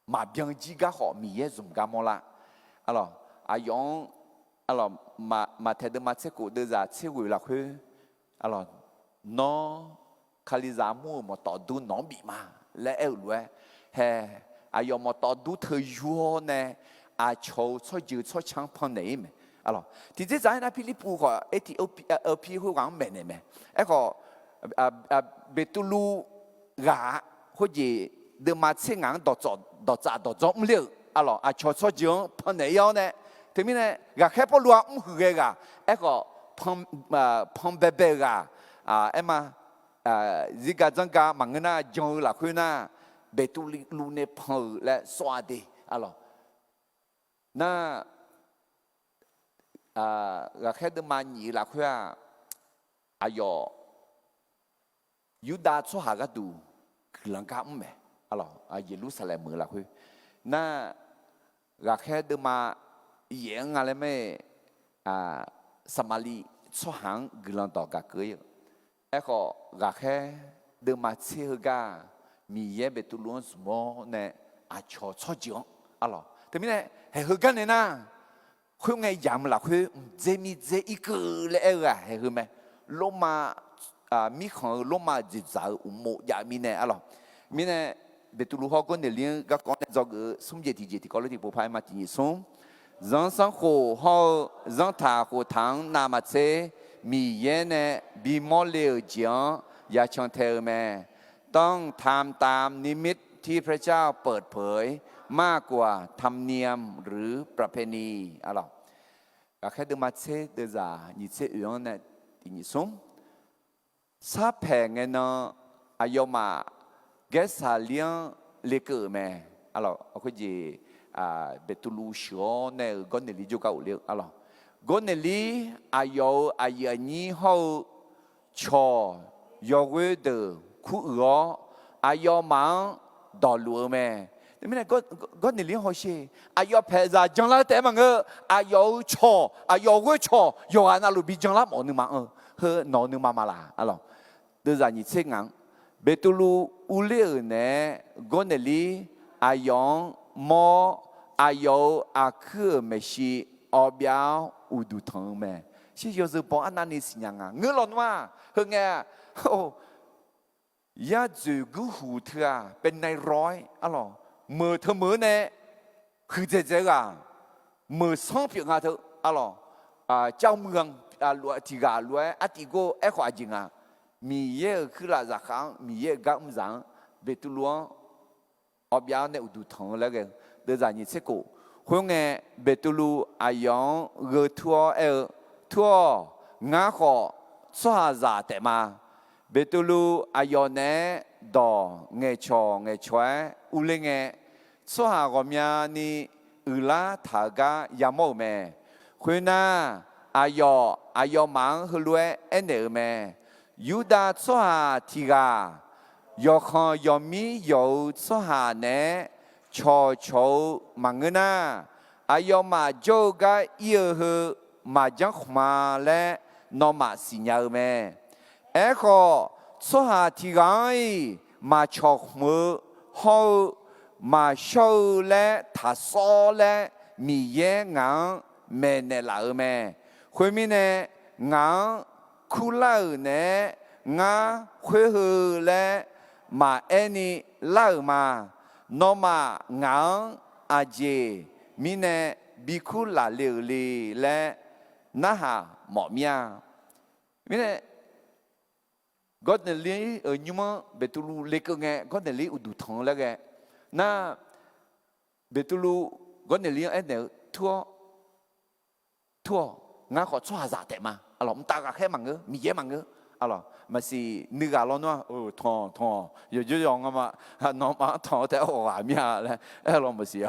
maqbyan jir gar khawf Miqyaer zmq gar mawrlar. Arlawq, aqyawf-anr, arlawq, Maqtaeq deuvma tser khof deuvzaq tser ghoeq lafkhoer, arlawq, nawr Kalizaq mur-euq mawqtawf dur nawq-anr bif ma laer aer-euq lof-aer, hae, aqyawf mawqtawf dur teu yur-awr nae aqcawq-euq tsawrjeuq tsawrca-anr pannaeq-ir mae. Tiqdzerdzaq aernar, Pirlirpuv khawf Aertiq-eu pi khoerghaq-anr maeqnaeq mae. Aerkhawf, Beqtuvluv ghaq-a, khoerjeq deuvma tser ngaq-anr dawqtsaf dawqdzawr mrler-euq arlawq, aqcawq tsawrjeuq-anr pannaeq-ir-awr nae, teumirnae ghaqkhaer Pawrluv-aq mrhuiq ghae ghaq, aerkhawf, panbaebae-eu ghaq, aerma, zirga dzanrga maqngeur nar jan-eu lafkhoer nar, Beqtuvluv nae pan-euq laer sawr-a de arlawq. Nar, ghaqkhaer deuvma nyiq-eu lafkhoer-aq, aqyawf Yurdav tsawrhaq gharduq guiqlanq gar mr mae. Arlawq, Yeqlursaqlaeq meuq-eu lafkhoer nar, ghaqkhaer deuvma yaef-anr nga laer mae, Saqmaqliv tsawrhaq-anr guiqlanq dawq gaq keuv-ir-eu. Aerkhawf, ghaqkhaer deuvma tser heugar-aq, Miqyaer Beqtuvluv-anr zmq-awr nae aqcawq tsawrjeuq-anr, arlawq, teumirnae haeq heugar nae nar, khoerngae yamq-eu lafkhoer mqdzer mirdzer irkeuv laer aer-eu-aq haeq heu mae. Lormav, mirkhanq-eu Lormav-euq dzoeqdzaq-eu uqmov jav-eu mirnae arlawq. Mirnae, Beqtuvluv hawr Gawrneqlir-anr garkawv nae dzawgeuf-eu smr jeq tiqjeq tiqkawv lof tiqpov paq-aer ma tiq nyiq smr. Zanrsanrkhof hawr-eu zanrtaq khoftaq-anr navmaqtser Miqyaer nae bimawr le-euq jeq-anr yacan tae-eu mae. ต้องทำตามนิมิตที่พระเจ้าเปิดเผย มากกว่าธรรมเนียมหรือประเพณี arlawq. Ghaqkhaer deuvma tser deuvzaq nyiq tser oeq-anr nae tiq nyiq smr. Sarpaeq ngae nan aqyawfmaf Gaersaqlir-anr lekeuv-euq mae. Arlawq, khoerjeq, Beqtuvluv sheuq-awr nae-euq Gawrneqlir jawrgar ghofler-eu arlawq. Gawrneqlir aqyawf-euq aqyuif aqnyir hawr-eu cawq yawghoer deuq kuruiq-awr, aqyawfmaf-anr dawqluf-eu mae. Teumirnae Gawrneqlir hawsher, aqyawf paeqzaq janlar taef-aer maqngeur, aqyawf-euq cawq aqyawf ghoer cawq yawqghaq navluf bi janlar mawf-eu nuima-anr-eu, heu nawq-eu nuima ma laq arlawq. Deuvzaq nyiq tser ngaq-anr, Beqtuvluv urler-euq naeq-aer Gawrneqlir aqyawf-anr mawr-awr, aqyawf-euq aqkuir-euq maeqshi awbyav-awr uqduq tanq-eu mae. Shir yawzeu baw arnavni siqnya nga ngeur lawnmr-aq heungae, yar dzoeq gurhuq teu-aq เป็นนายร้อย arlawq, meuq teumeuq-anr nae huiqdzaeq dzaeq-eu ghaq, meuq sanr pyeuf nga teu arlawq, cawv muiq-anr tiqghaq lof-aer artiv gor-eu aerkhawf aqjeq nga. Miqyaer-euq kuirlaf zaqkhav-anr Miqyaer-euq gar mrzaq-anr Beqtuvluv-anr awbyav-awr nae uqduq tanq-eu laer ghae-eu. Deuvzaq nyiq tser khof, khoerngae Beqtuvluv aqyawf-anr gheu tur-awr aer-eu, Tur-awq. Ngar khawf tsawrhaqzaq taef ma. Beqtuvluv aqyawf naeq-aer dawq ngaeqcawq ngaeqcawq-aer urler ngae, tsawrhaq ghawqmyani uiqlar taq-eu gar yamawr-euq mae. Khoernar, aqyawf aqyawfmaf-anr heulof-aer aernaeq-eu mae. Yurdav tsawrhaq tiq ghaq, yawqkhanq yawqmir yawq-eu tsawrhaq naeq-aer cawqcawq-eu maqngeur nar, aqyawfmaf jawr-eu gar ir-eu heu maqjanr khmq-a laer nawmaf siqnya-eu mae. Aerkhawf, tsawrhaq tiq ghaq-anr-iq maqcawq khmq-eu hawr-eu maqshawr-eu laer taqsawr laer Miqyaer ngaq-anr maeqnaeq laf-euq mae. Khoermirnae, ngaq-anr kurlar-euq naeq-aer ngar khoer heu laer maqaer ni lar-euq ma. Nawmaf ngaq-anr aqjeq mirnae bikur laf le-euq le laer narhaq mawf mir-a. Mirnae, Gawrnaqlir-euq nymr-anr Beqtuvluv lekeuv ngae, Gawrnaqlir uqduq tanq-eu laer ghae nar, Beqtuvluv Gawrnaqlir-anr aernaeq-eu, Tur-awr, tur-awq. Ngar khawf tsawrhaqzaq taef ma. Arlawq, mqtav ghaqkhaer maqngeur, Miqyaer maqngeur. Arlawq, maqsiq nuighaq lawnmr-aq, tanq, tanq-awq, yawqjawr yawq nga ma. Nawmaf-anr tanq-eu taef-aer ghawq ghaq mir-a laer aer-awq. Maqsiq,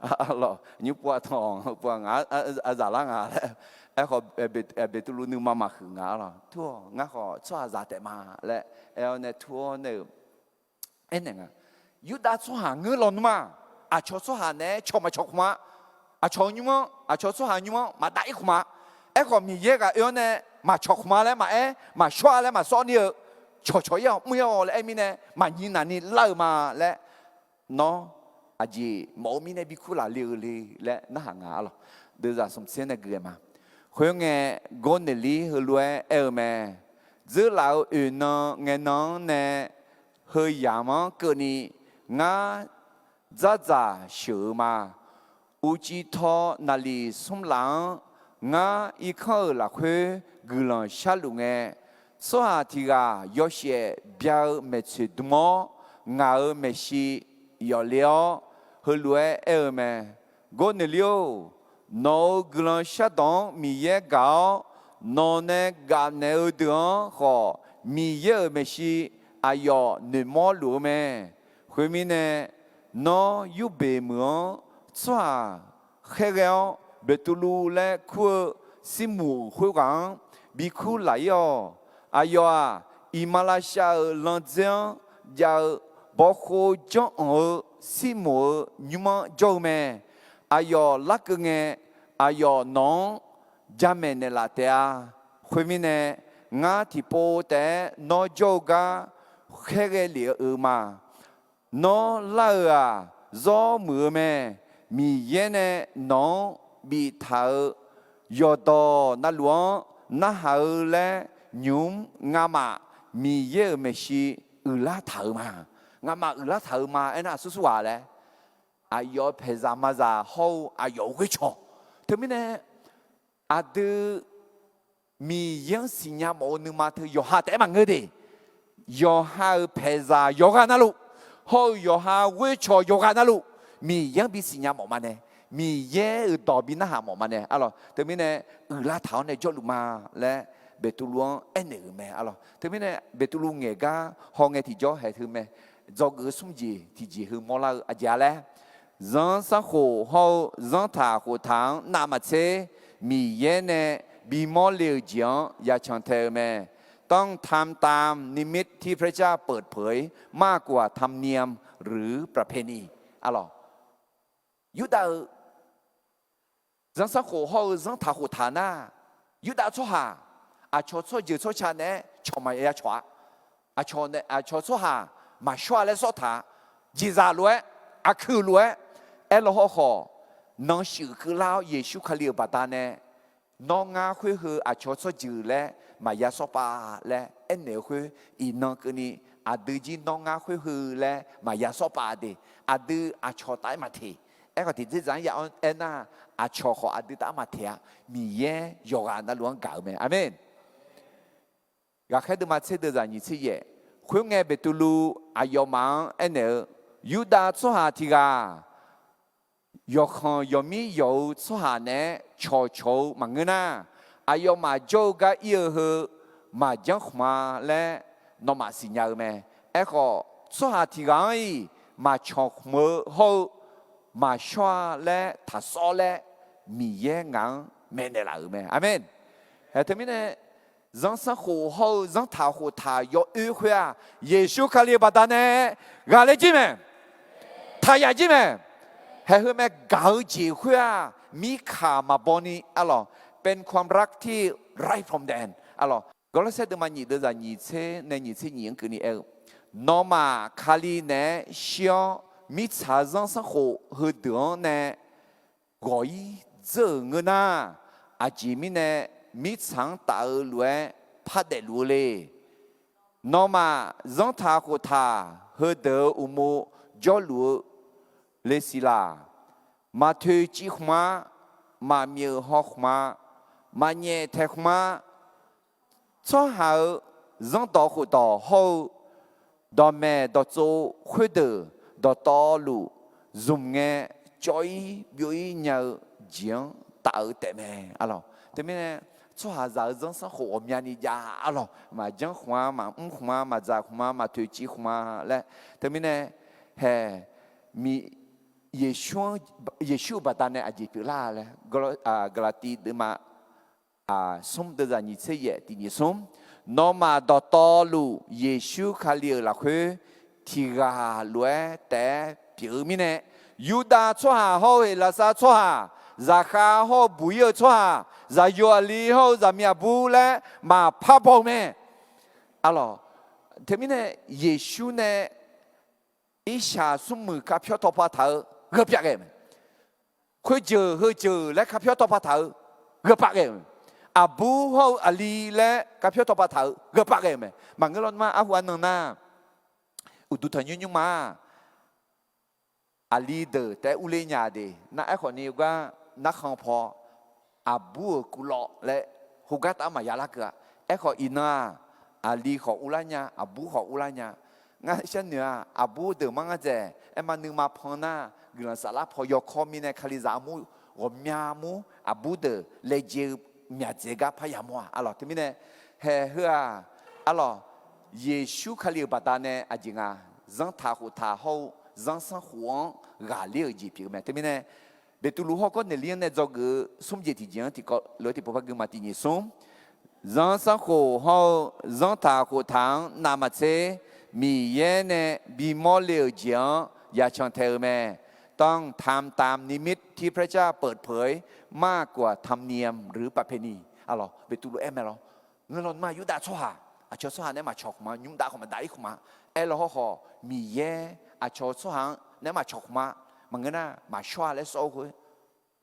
arlawq, nymr pov-a, tanq-awq, pov-a, ngaq-anr zaqlar nga laer. Aerkhawf, Beqtuvluv nuima maqhuiq nga. Arlawq, tur-awq. Ngar khawf tsawrhaqzaq taef ma laer aer-awr nae tur-awr nae-euq aernaeq nga. Yurdav tsawrhaq ngeur lawnmr-aq, aqcawq tsawrhaq naeq-aer cawq maqcawq khmq-a. Aqcawq-eu nymr-anr, aqcawq tsawrhaq nymr-anr maqdav ir khmq-a. Aerkhawf, Miqyaer ghaq oe-awr nae maqcawq khmq-a laer maqaer, maqshawr-a laer maqsawr ni-eu, cawqcawq ir-awq, mr ir-awq laer aer mirnae, maqnyi naqni lar-eu ma laer, nawr aqjeq mawf-eu mirnae bikur laf le-eu le laer narhaq nga. Arlawq, deuvzaq smq tser nae gui-aer ma. Khoerngae, Gawrnaqlir heulof-aer aer-eu mae. Dzeurlaf-euq oeq nan ngae nan-anr nae heu yamq-anr keuvni ngar dzardzaq sheuq-eu ma. Uqcif taw naqliq smr laf-anr ngar irkanr-euq lafkhoer guiqlanq sharluf ngae, tsawrhaq tiq ghaq yawshaef bya-eu maeqtsoeq dm-awr, ngaq-euq maeqshi yawf le-awr, heulof-aer aer-eu mae. Gawrnaqlir-or, nawq-euq guiqlanq shardawq-anr Miqyaer gaq-awr, nawq nae gafnaeq-eu deuq-anr khawf, Miqyaer-euq maeqshi aqyawf noeqmawr luf-eu mae. Khoermirnae, nawr yurbeq meuq-anr tsawrhaq khaerghae-awr, Beqtuvluv laer kur-eu Sirmoq khoerghaq-anr bikur laf ir-awq. Aqyawf-aq, iqmalavshav-euq landzer-anr jav-eu bawkhov janranq-eu Sirmoq-euq nymr-anr jawr-eu mae. Aqyawf larkeuv ngae, aqyawf nawq-anr jamaeq naeqlaf taef-a. Khoermirnae, ngar tiqpov taef-aer nawr jawr-eu gar khaerghae lef-eu ma. Nawr lar-euq-aq, zawr muiq-eu mae. Miqyaer nae nawq-anr biftaq-eu yawqdawq navluf-anr narhaq-eu laer nymq-mr ngamaf Miqyaer-euq maeqshi uiqlar taq-eu ma. Ngamaf uiqlar taq-eu ma. Aernar, aqsur sur ghaq laer, aqyawf-euq paeqzaq mazaq hawr-eu aqyawf-euq ghoercawq. Teumirnae, aqdui Miqyaer-anr siqnya mawf-eu nuima teu yawqha taef-aer maqngeur de. Yawqha-euq paeqzaq yawqghaq navluf, hawr-eu yawqha ghoercawq yawqghaq navluf, Miqyaer-anr bisiqnya mawf ma nae, Miqyaer-euq dawq bi narhaq mawf ma nae. Arlawq, teumirnae, uiqlar taq-awr nae jawrluf ma laer Beqtuvluv-anr aernaeq-euq mae. Arlawq, teumirnae Beqtuvluv ngaeq gar hawngae tiqjawr haeq teu mae. Dzawgeuf-eu smr jeq tiqjeq heu mawrlar-eu aqjeq-a laer, zanrsanrkhof hawr-eu zanrtaq khoftaq-anr navmaqtser Miqyaer nae bimawr le-euq jeq-anr yacan tae-eu mae. ต้องทำตามนิมิตที่พระเจ้าเปิดเผย มากกว่าธรรมเนียมหรือประเพณี Arlawq, Yurdav-eu zanrsanrkhof hawr-eu zanrtaq khoftaq nar, Yurdav tsawrhaq aqcawq tsawrjeuq tsawrca naeq-aer cawq maqya cawq-a. Aqcawq nae, aqcawq tsawrhaq maqshawr-a laer sawr taq-a. Jeqzaq lof-aer, aqkuiq lof-aer, aerlaw hawkhawf, nan shuif keuvlar-awr Yeqsur Kali-euq baqdanae, nawr ngar khoer heu aqcawq tsawrjeuq laer maqya sawr pav laer aernaeq-eu khoer, iqnan keuvni aqdui jir nawr ngar khoer heu laer maqya sawr pav de. Aqdui aqcawq taf-aer maqteq. Aerkhawf, tiqdzerdzaq-anr ya aernar, aqcawq khawf aqdui taf-aer maqteq-a. Miqyaer yawqghaq navluf-anr gaq-eu mae. Aqmeq. Ghaqkhaer deuvma tser deuvzaq nyiq tser yaef. Khoerngae, Beqtuvluv aqyawfmaf-anr aernaeq-eu, Yurdav tsawrhaq tiq ghaq yawqkhanq yawqmir yawq-eu tsawrhaq naeq-aer cawqcawq-eu maqngeur nar, aqyawfmaf jawr-eu gar ir-eu heu maqjanr khmq-a laer nawmaf siqnya-eu mae. Aerkhawf, tsawrhaq tiq ghaq-anr-iq maqcawq khmq-eu hawr-eu maqshawr-a laer taqsawr laer Miqyaer ngaq-anr maeqnaeq laf-euq mae. Aqmeq. Ae, teumirnae, zanrsanrkhof hawr-eu zanrtaq khoftaq yawoer khoer-aq, Yeqsur Kali-euq baqdanae ghaqler jir mae. Taqyaf jir mae. Haeq heu mae, gaq-eu jeq khoer-aq, mirkaq maqbaw ni, arlawq, เป็นความรักที่ไร้พรมแดน arlawq. Gawrlawrsaer deuvma nyiq deuvzaq nyiq tser nae nyiq tser nyiq-anr keuvni aer-eu, nawmaf Kali naeq-aer shir-awr mirtsaq zanrsanrkhof heudeuq-anr nae ghawq-ir dzeur-euq ngeur nar, aqjeq mirnae mirtsaq-anr taf-eu lof-aer par daefluf-eu le. Nawmaf zanrtaq khoftaq heudeuq-euq uqmov jawrluf-eu Leqsiqlaq, maqtoeqciv khmq-a, maqmyeuf haw khmq-a, maqnyaef taeq khmq-a, tsawrhaq-euq zanrdawq khofdawq hawr-eu dawqmaeq dawqtsov khoerdeuq dawqtawvluf zmq ngae cawv-ir byov-ir nya-eu jeq-anr taf-eu taefmae. Arlawq, teumirnae tsawrhaqzaq-euq zanrsanrkhof ghawqmyani jav arlawq, maqjanr khmq-a, maqmr khmq-a, maqdzaq khmq-a, maqtoeqciv khmq-a laer, teumirnae hae Yeqsur-euq baqdanae aqjeq pyeuflar laer, Gaqlaqtiv deuvma smr deuvzaq nyiq tser yaef tiq nyiq smr, nawmaf dawqtawvluf Yeqsur Kali-euq lafkhoer tiq ghaq lof-aer taef-aer pyeuf-eu mirnae, Yurdav tsawrhaq hawr-eu Heqlaqsar tsawrhaq, zaqkhav hawr-eu buq-ir-eu tsawrhaq, zaqyo aqli hawr-eu zaqmiq aqbur laer maqpar baw-eu mae. Arlawq, teumirnae Yeqsur nae irshaq smrmuiq karpyawr tawqpav taq-eu gheu pyav ghae-euq mae. Khoerjeuq heujeuq laer karpyawr tawqpav taq-eu gheu pyav ghae-euq mae. Aqbur hawr-eu aqli laer karpyawr tawqpav taq-eu gheu pyav ghae-euq mae. Maqngeur lawnmr-aq, arhu arnan nar, uqduq tanqnymr nymrma-aq, aqli deuq taef-aer urler nya de. Nar aerkhawf ni gar narkhan paw aqbur-euq kuvlawv laer khoergar taf-anr maqya larkeuv-a. Aerkhawf iqnan-aq, aqli khawf urlar nya, aqbur khawf urlar nya. Ngar sharnoeq-aq, aqbur deuq mar ngar dzaeq aerma nuima pan nar, guiqlanq saflar paw yawkawr mirnae Kalizaq armur ghawqmya mur aqbur deuq laejae-eu myaqdzaeq gar parya mawr-aq. Arlawq, teumirnae hae heu-aq, arlawq, Yeqsur Kali-euq baqdanae aqjeq nga, zanrtaq khoftaq hawr-eu zanrsanrkhof-anr ghaqler-euq jeq pyeuf-eu mae. Teumirnae Beqtuvluv hawr-eu Gawrneqlir-anr nae dzawgeuf-eu smr jeq tiqjeq-anr tiqkawv lof-aer tiqpov par gui ma. Tiq nyiq smr, zanrsanrkhof hawr-eu zanrtaq khoftaq-anr navmaqtser Miqyaer nae bimawr le-euq jeq-anr yaqcan tae-eu mae. ต้องทำตามนิมิตที่พระเจ้าเปิดเผย มากกว่าธรรมเนียมหรือประเพณี Arlawq, Beqtuvluv aer mae lawr. Ngeur lawnmr-aq, Yurdav tsawrhaq, aqcawq tsawrhaq nae maqcawq khmq-a, nymr dav khawf maqdav-ir khmq-a. Aerlaw hawrkhawf, Miqyaer aqcawq tsawrhaq-anr nae maqcawq khmq-a. Maqngeur nar, maqshawr-a laer sawr-eu khoer,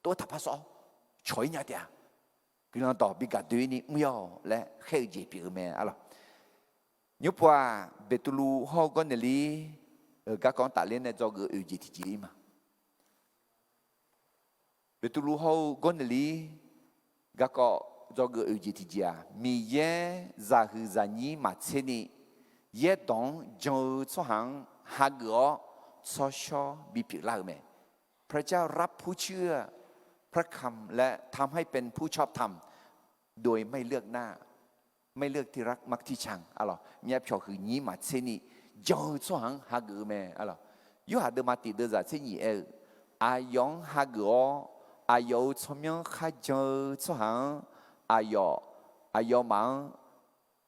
tov-aer taqpar sawr-awr, cawq-ir nya taef-a. Guiqlanq dawq bi gaqdoe-ir ni mr-awq laer khaer-eu jeq pyeuf-eu mae. Arlawq, nymrpov-aq, Beqtuvluv hawr-eu Gawrneqlir-euq garkawv-anr tafler nae dzawgeuf oeq jeq tiqjeq-ir ma. Beqtuvluv hawr-eu Gawrneqlir garkawv dzawgeuf oeq jeq tiqjeq-aq, Miqyaer zaqhuiq zaqnyir maqtser ni, yaerdawq-anr jan-eu tsawrhaq-anr hageuf-awr tsawrshawr bipyeuf lar-euq mae. พระเจ้ารับผู้เชื่อพระคำ และทำให้เป็นผู้ชอบธรรม โดยไม่เลือกหน้า ไม่เลือกที่รักมักที่ชัง Arlawq, myavpyawq huiqnyir maqtser ni jan-eu tsawrhaq-anr hageuf-eu mae. Arlawq, Yorhaq deuvma tiq deuvzaq tser nyiq aer-eu, aqyawf-anr hageuf-awr, aqyawf-euq tsawrmyanr kharjan-eu tsawrhaq-anr, aqyawf, aqyawfmaf-anr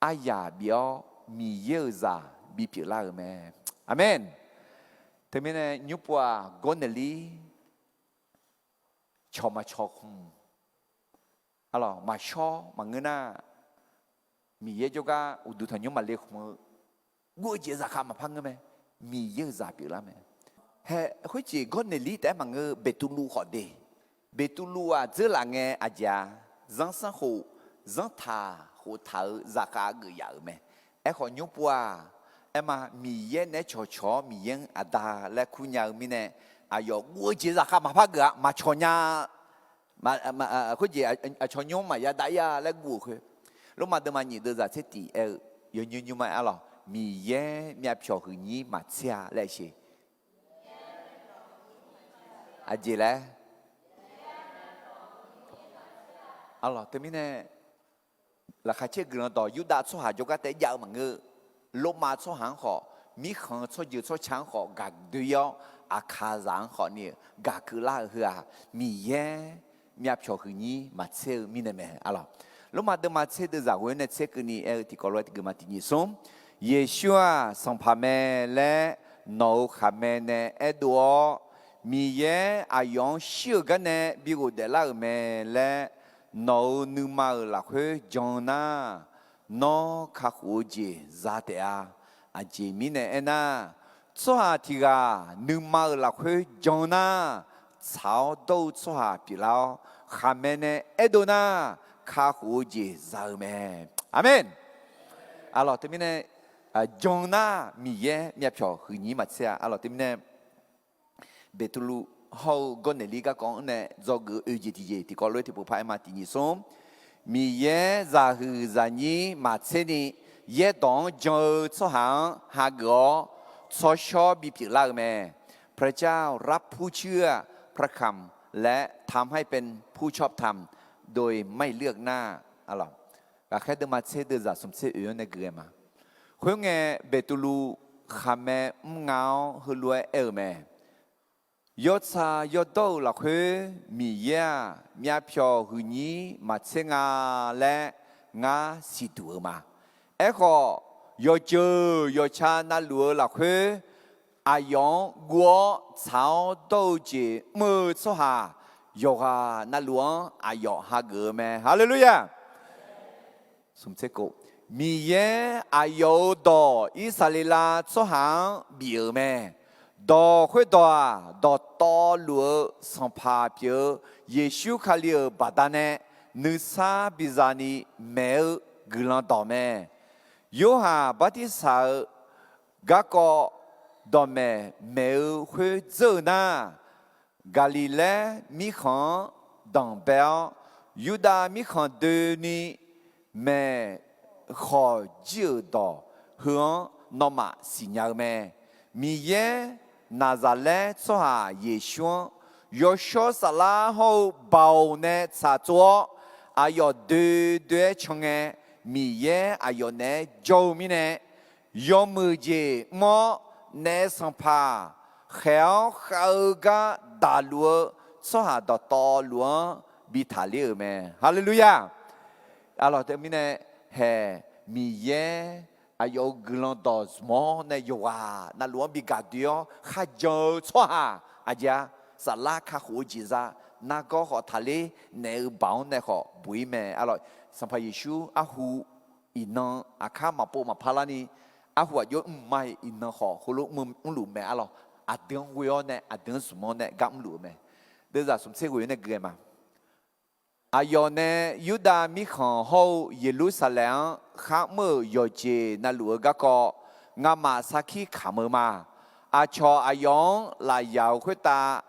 aryaq bif-awr Miqyaer-euq zaq bipyeuf lar-euq mae. Aqmeq. Teumirnae nymrpov-aq, Gawrneqlir cawq maqcawq khmq, arlawq, maqshawr maqngeur nar, Miqyaer jawrgar uqduq tanqnymr maqle khmq-eu guv-eu jeq zaqkhav maqpar ngeur mae. Miqyaer-euq zaq pyeuflar mae. Hae, khoerjeq Gawrneqlir taef-aer maqngeur-eu, Beqtuvluv khawf de. Beqtuvluv-aq dzeurlaf ngae aqjeq-a, zanrsanrkhof, zanrtaq khoftaq-euq zaqkhav geuf yaf-euq mae. Aerkhawf nymrpov-aq, aerma Miqyaer naeq-aer cawqcawq-awr Miqyaer-anr aqda laer kurnya-eu mirnae, aqyawf guv-eu jeq zaqkhav maqpar geuf-a, maqcawq nya khoerjeq aqcawq nymr maqya dav-ir-a laer guv-euq khoer, Lormav deuvma nyiq deuvzaq tser tiq aer-eu, yawnymr nymrma-aer arlawq, Miqyaer myavpyawq huiqnyir maqtser-a laer sheq. Aqjeq laer, arlawq, teumirnae laqkhaq caer guiqlanq dawq Yurdav tsawrhaq jawrgar taef jav-eu maqngeur-eu, Lormav tsawrhaq-anr khawf, mirkhanq-eu tsawrjeuq tsawrca-anr khawf gaqdoe-ir-awr, aqkaqzaq-anr khawf ni gaq keuvlar-eu heu-aq, Miqyaer myavpyawq huiqnyir maqtser-eu mirnae mae. Arlawq, Lormav deuvma tser deuvzaq ghoe-aer nae tser keuvni aer-eu tiqkawv lof-aer tiqgeuf ma. Tiq nyiq smr, Yeqsur-aq Sanqpaq mae laer nawq-euq khaqmae nae aerdov-awr, Miqyaer aqyawf-anr shir-euq gar nae bi ghofdaef lar-euq mae laer nawq-euq nuima-euq lafkhoer jan nar, nawr kakhof-eu jeq za taef-a. Aqjeq mirnae aernar, tsawrhaq tiq ghaq nuima-euq lafkhoer jan nar, tsaq-awr dawr-eu tsawrhaq pyeuflar-awr, khaqmae nae aerdov nar, kakhof-eu jeq za-eu mae. Aqmeq. Arlawq, teumirnae jan nar Miqyaer myavpyawq huiqnyir maqtser-a. Arlawq, teumirnae Beqtuvluv hawr-eu Gawrnaeqlir garkawv-anr nae dzawgeuf-eu oeq jeq tiqjeq tiqkawv lof-aer tiqpov par aer ma. Tiqnyif smr, Miqyaer zaqhuiq zaqnyir maqtser ni yaerdawq-anr jan-eu tsawrhaq-anr hageuf-awr, tsawrshawr bipyeuf lar-eu mae. พระเจ้ารับผู้เชื่อพระคำ และทำให้เป็นผู้ชอบธรรม โดยไม่เลือกหน้า Ghaqkhaer deuvma tser deuvzaq smq tser oeq-anr nae gui-aer ma. Khoerngae, Beqtuvluv khaqmae mrnga-awr heulof-aer aer-eu mae. Yawtsaq yawdawr-euq lafkhoer Miqyaer-aq, myavpyawq huiqnyir maqtser nga laer ngar siqduq-eu ma. Aerkhawf, yawqjeuq yawqtsa navluf-eu lafkhoer aqyawf-anr guv-awr tsaq-awr dawr-eu jeq mr-eu tsawrhaq yawqghaq navluf-anr aqyawf hageuf-eu mae. Haleluya! Miqyaer aqyawf-euq dawq Irsaqleqlav tsawrhaq-anr bif-euq mae. Dawq khoerdawq-aq, dawqtawvluf-eu Sanqpaq pyeuf-eu Yeqsur Kali-euq baqdanae nuisar biza ni maeq-eu guiqlanq dawq mae. Yorhaq bartirsaq-eu garkawv dawqmaeq maeq-eu khoer dzeur-eu nar, Gaqliqlaer mirkhanq-anr danqbae-awr, Yurdav mirkhanq doeni maeq khawq jir-euq dawq heu-anr nawmaf siqnya-eu mae. Miqyaer, Naqzaqlaer tsawrhaq Yeqsur-anr yawshawr saflar hawr-eu baoq nae tsaqtsov-awr, aqyawf doe doe-aer can ngae, Miqyaer aqyawf naeq-aer jawr-eu mirnae, yawmuiq jeq mr-awr naef sanqpaq khaeq-awr khav-eu gar daqluf-eu tsawrhaq dawqtawvluf-anr bi taqler-euq mae. Haleluya! Aqlawq teumirnae haeq, Miqyaer aqyawf-euq guiqlanq dawq zmq-awr nae yawqghaq navluf-anr bi gaqdoe-awr kharjan-eu tsawrhaq aqjeq-a, saflar kakhof-eu jeq za, nargawr khawf taqler, naef-eu baoq-anr nae khawf buq-ir mae. Aqlawq, Sanqpaq Yeqsur arhu iqnan aqkar maqpov maqpar larni, arhu aqjox-aer mqmaq-iq iqnan khawf heulof mrluf mae. Aqlawq, aqdui-anr ghoe-awr nae aqdui-anr zmq-awr nae gar mrluf-eu mae. Deuvzaq smq tser ghoe-awr nae gui-aer ma. Aqyawf nae Yurdav mirkhanq hawr-eu Yeqlursaqlaeq-anr kharmr-euq yawqjeq navluf-eu garkawv ngamaf sarkir kamq-eu ma. Aqcawq aqyawf-anr lafyaq-euq khoertav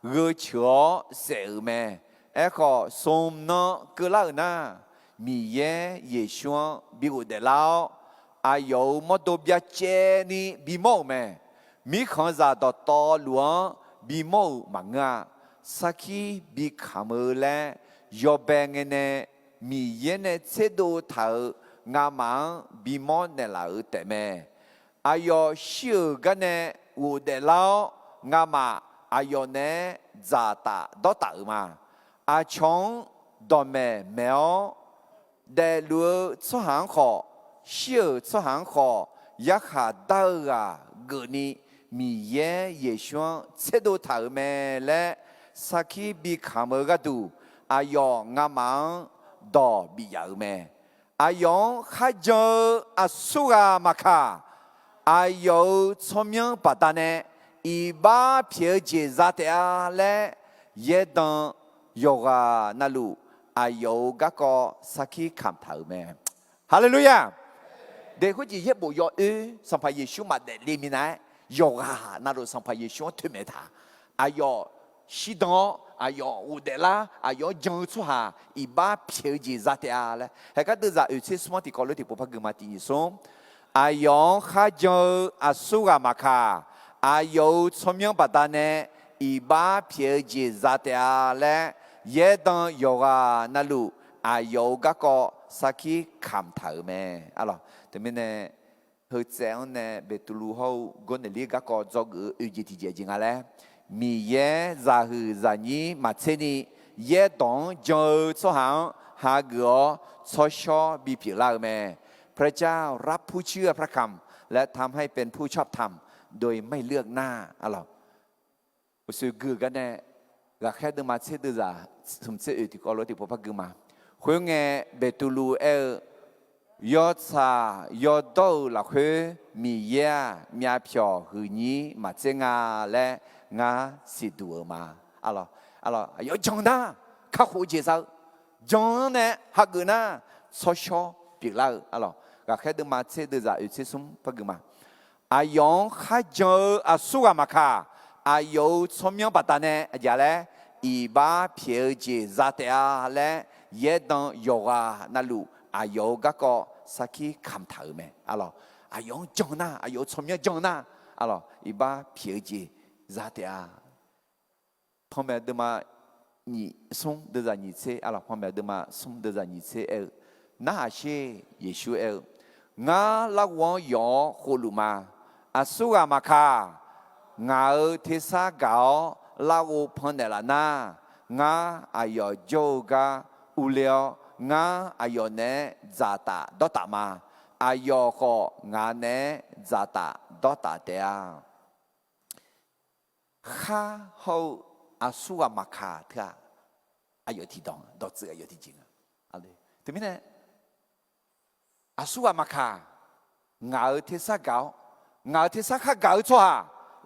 gheuteuq-awr saef-euq mae. Aerkhawf, smq nan keuvlar-euq nar, Miqyaer Yeqsur-anr bi ghofdaef lar-awr, aqyawf-euq mawrdo byacaevni bimawr-euq mae. Mirkhanqzaq dawqtawvluf-anr bimawr-euq maqngeur-a. Sarkir bikamq-eu laer yawbae ngae nae Miqyaer nae tserdov taq-euq ngamaf-anr bimawr naeqlaf-euq taefmae. Aqyawf shir-euq garnae ghofdaef lar-awr, ngamaf aqyawf naeq-aer dzaqtaf dawrtaf-euq ma. Aqcawq-anr dawqmaeq maeq-awr, daefluf-eu tsawrhaq-anr khawf, shir-euq tsawrhaq-anr khawf, yarkhaq dar-eu ghaq geufni Miqyaer Yeqsur-anr tserdov taq-euq mae laer sarkir bikamq-eu gharduq, aqyawf ngamaf-anr dawq bif yaf-euq mae. Aqyawf-anr kharjan-eu aqsurghaq maqkaq, aqyawf-euq tsawrmyanr baqdanae iqbax pyaeq-eu jeq za taef-a laer, yaerdan yawqghaq navluf aqyawf-euq garkawv sarkir kamq taq-euq mae. Haleluya! Daeq khoerjeq yaerbof yawoer Sanqpaq Yeqsur maqdaef le minav-aer, yawqghaq navluf Sanqpaq Yeqsur-anr toeqmaeq taq. Aqyawf shirdan-awr, aqyawf ghofdaef lar, aqyawf-anr jan-eu tsawrhaq iqbax pyaeq-eu jeq za taef-a laer. Haeqgar deuvzaq oeq tser smr-anr tiqkawv lof tiqpov par gui ma. Tiqnyif smr, aqyawf-anr kharjan-eu aqsurghaq maqkaq, aqyawf-euq tsawrmyanr baqdanae iqbax pyaeq-eu jeq za taef-a laer, yaerdan yawqghaq navluf aqyawf-euq garkawv sarkir kamq taq-euq mae. Aqlawq, teumirnae heutsaev-anr nae Beqtuvluv hawr-eu Gawrnaeqlir garkawv dzawgeuf-eu oeq jeq tiqjeq jeq nga laer, Miqyaer zaqhuiq zaqnyir maqtser ni yaerdawq-anr jan-eu tsawrhaq-anr hageuf-awr tsawrshawr bipyeuf lar-eu mae. พระเจ้ารับผู้เชื่อพระคำ และทำให้เป็นผู้ชอบธรรม โดยไม่เลือกหน้า Aqlawq, uqshoe gui-eu garnae, ghaqkhaer deuvma tser deuvzaq smq tser oeq tiqkawv lof tiqpov par gui ma. Khoerngae, Beqtuvluv aer-eu, Yawtsaq yawdawr-euq lafkhoer Miqyaer-aq, myavpyawq huiqnyir maqtser nga laer ngar siqduq-euq ma. Aqlawq, aqlawq, aqyawf jan nar kakhof-eu jeq za-eu, jan-anr nae hageuf nar tsawrshawr pyeuflar-eu. Aqlawq, ghaqkhaer deuvma tser deuvzaq oeq tser smr par gui ma. Aqyawf-anr kharjan-eu aqsurghaq maqkaq, aqyawf-euq tsawrmyanr baqdanae aqjeq laer iqbax pyaeq-eu jeq za taef-a laer, yaerdanq yawqghaq navluf aqyawf-euq garkawv sarkir kamq taq-euq mae. Aqlawq, aqyawf-anr jan nar, aqyawf-euq tsawrmyanr jan nar, aqlawq, iqbax pyaeq-eu jeq za taef-a. Panmaeq deuvma nyiq smr deuvzaq nyiq tser, aqlawq, panmaeq deuvma smr deuvzaq nyiq tser aer-eu, Narhaq sher. Yeqsur aer-eu, Ngar larghov-anr yawf-awr khovluf ma. Aqsurghaq maqkaq, ngaq-euq tersar gaq-awr larghov pannaeqlaf nar, ngar aqyawf jawr-eu gar urler-awr, ngar aqyawf naeq-aer dzaqtaf dawrtaf ma. Aqyawf khawf ngaq naeq-aer dzaqtaf dawrtaf taef-a. Khar hawr-eu aqsurghaq maqkaq teu-aq, aqyawf tiqdawq dawqtsuif aqyawf tiqjeq nga. Teumirnae, aqsurghaq maqkaq, ngaq-euq tersar gaq-awr, ngaq-euq tersar khar gaq-eu tsawrhaq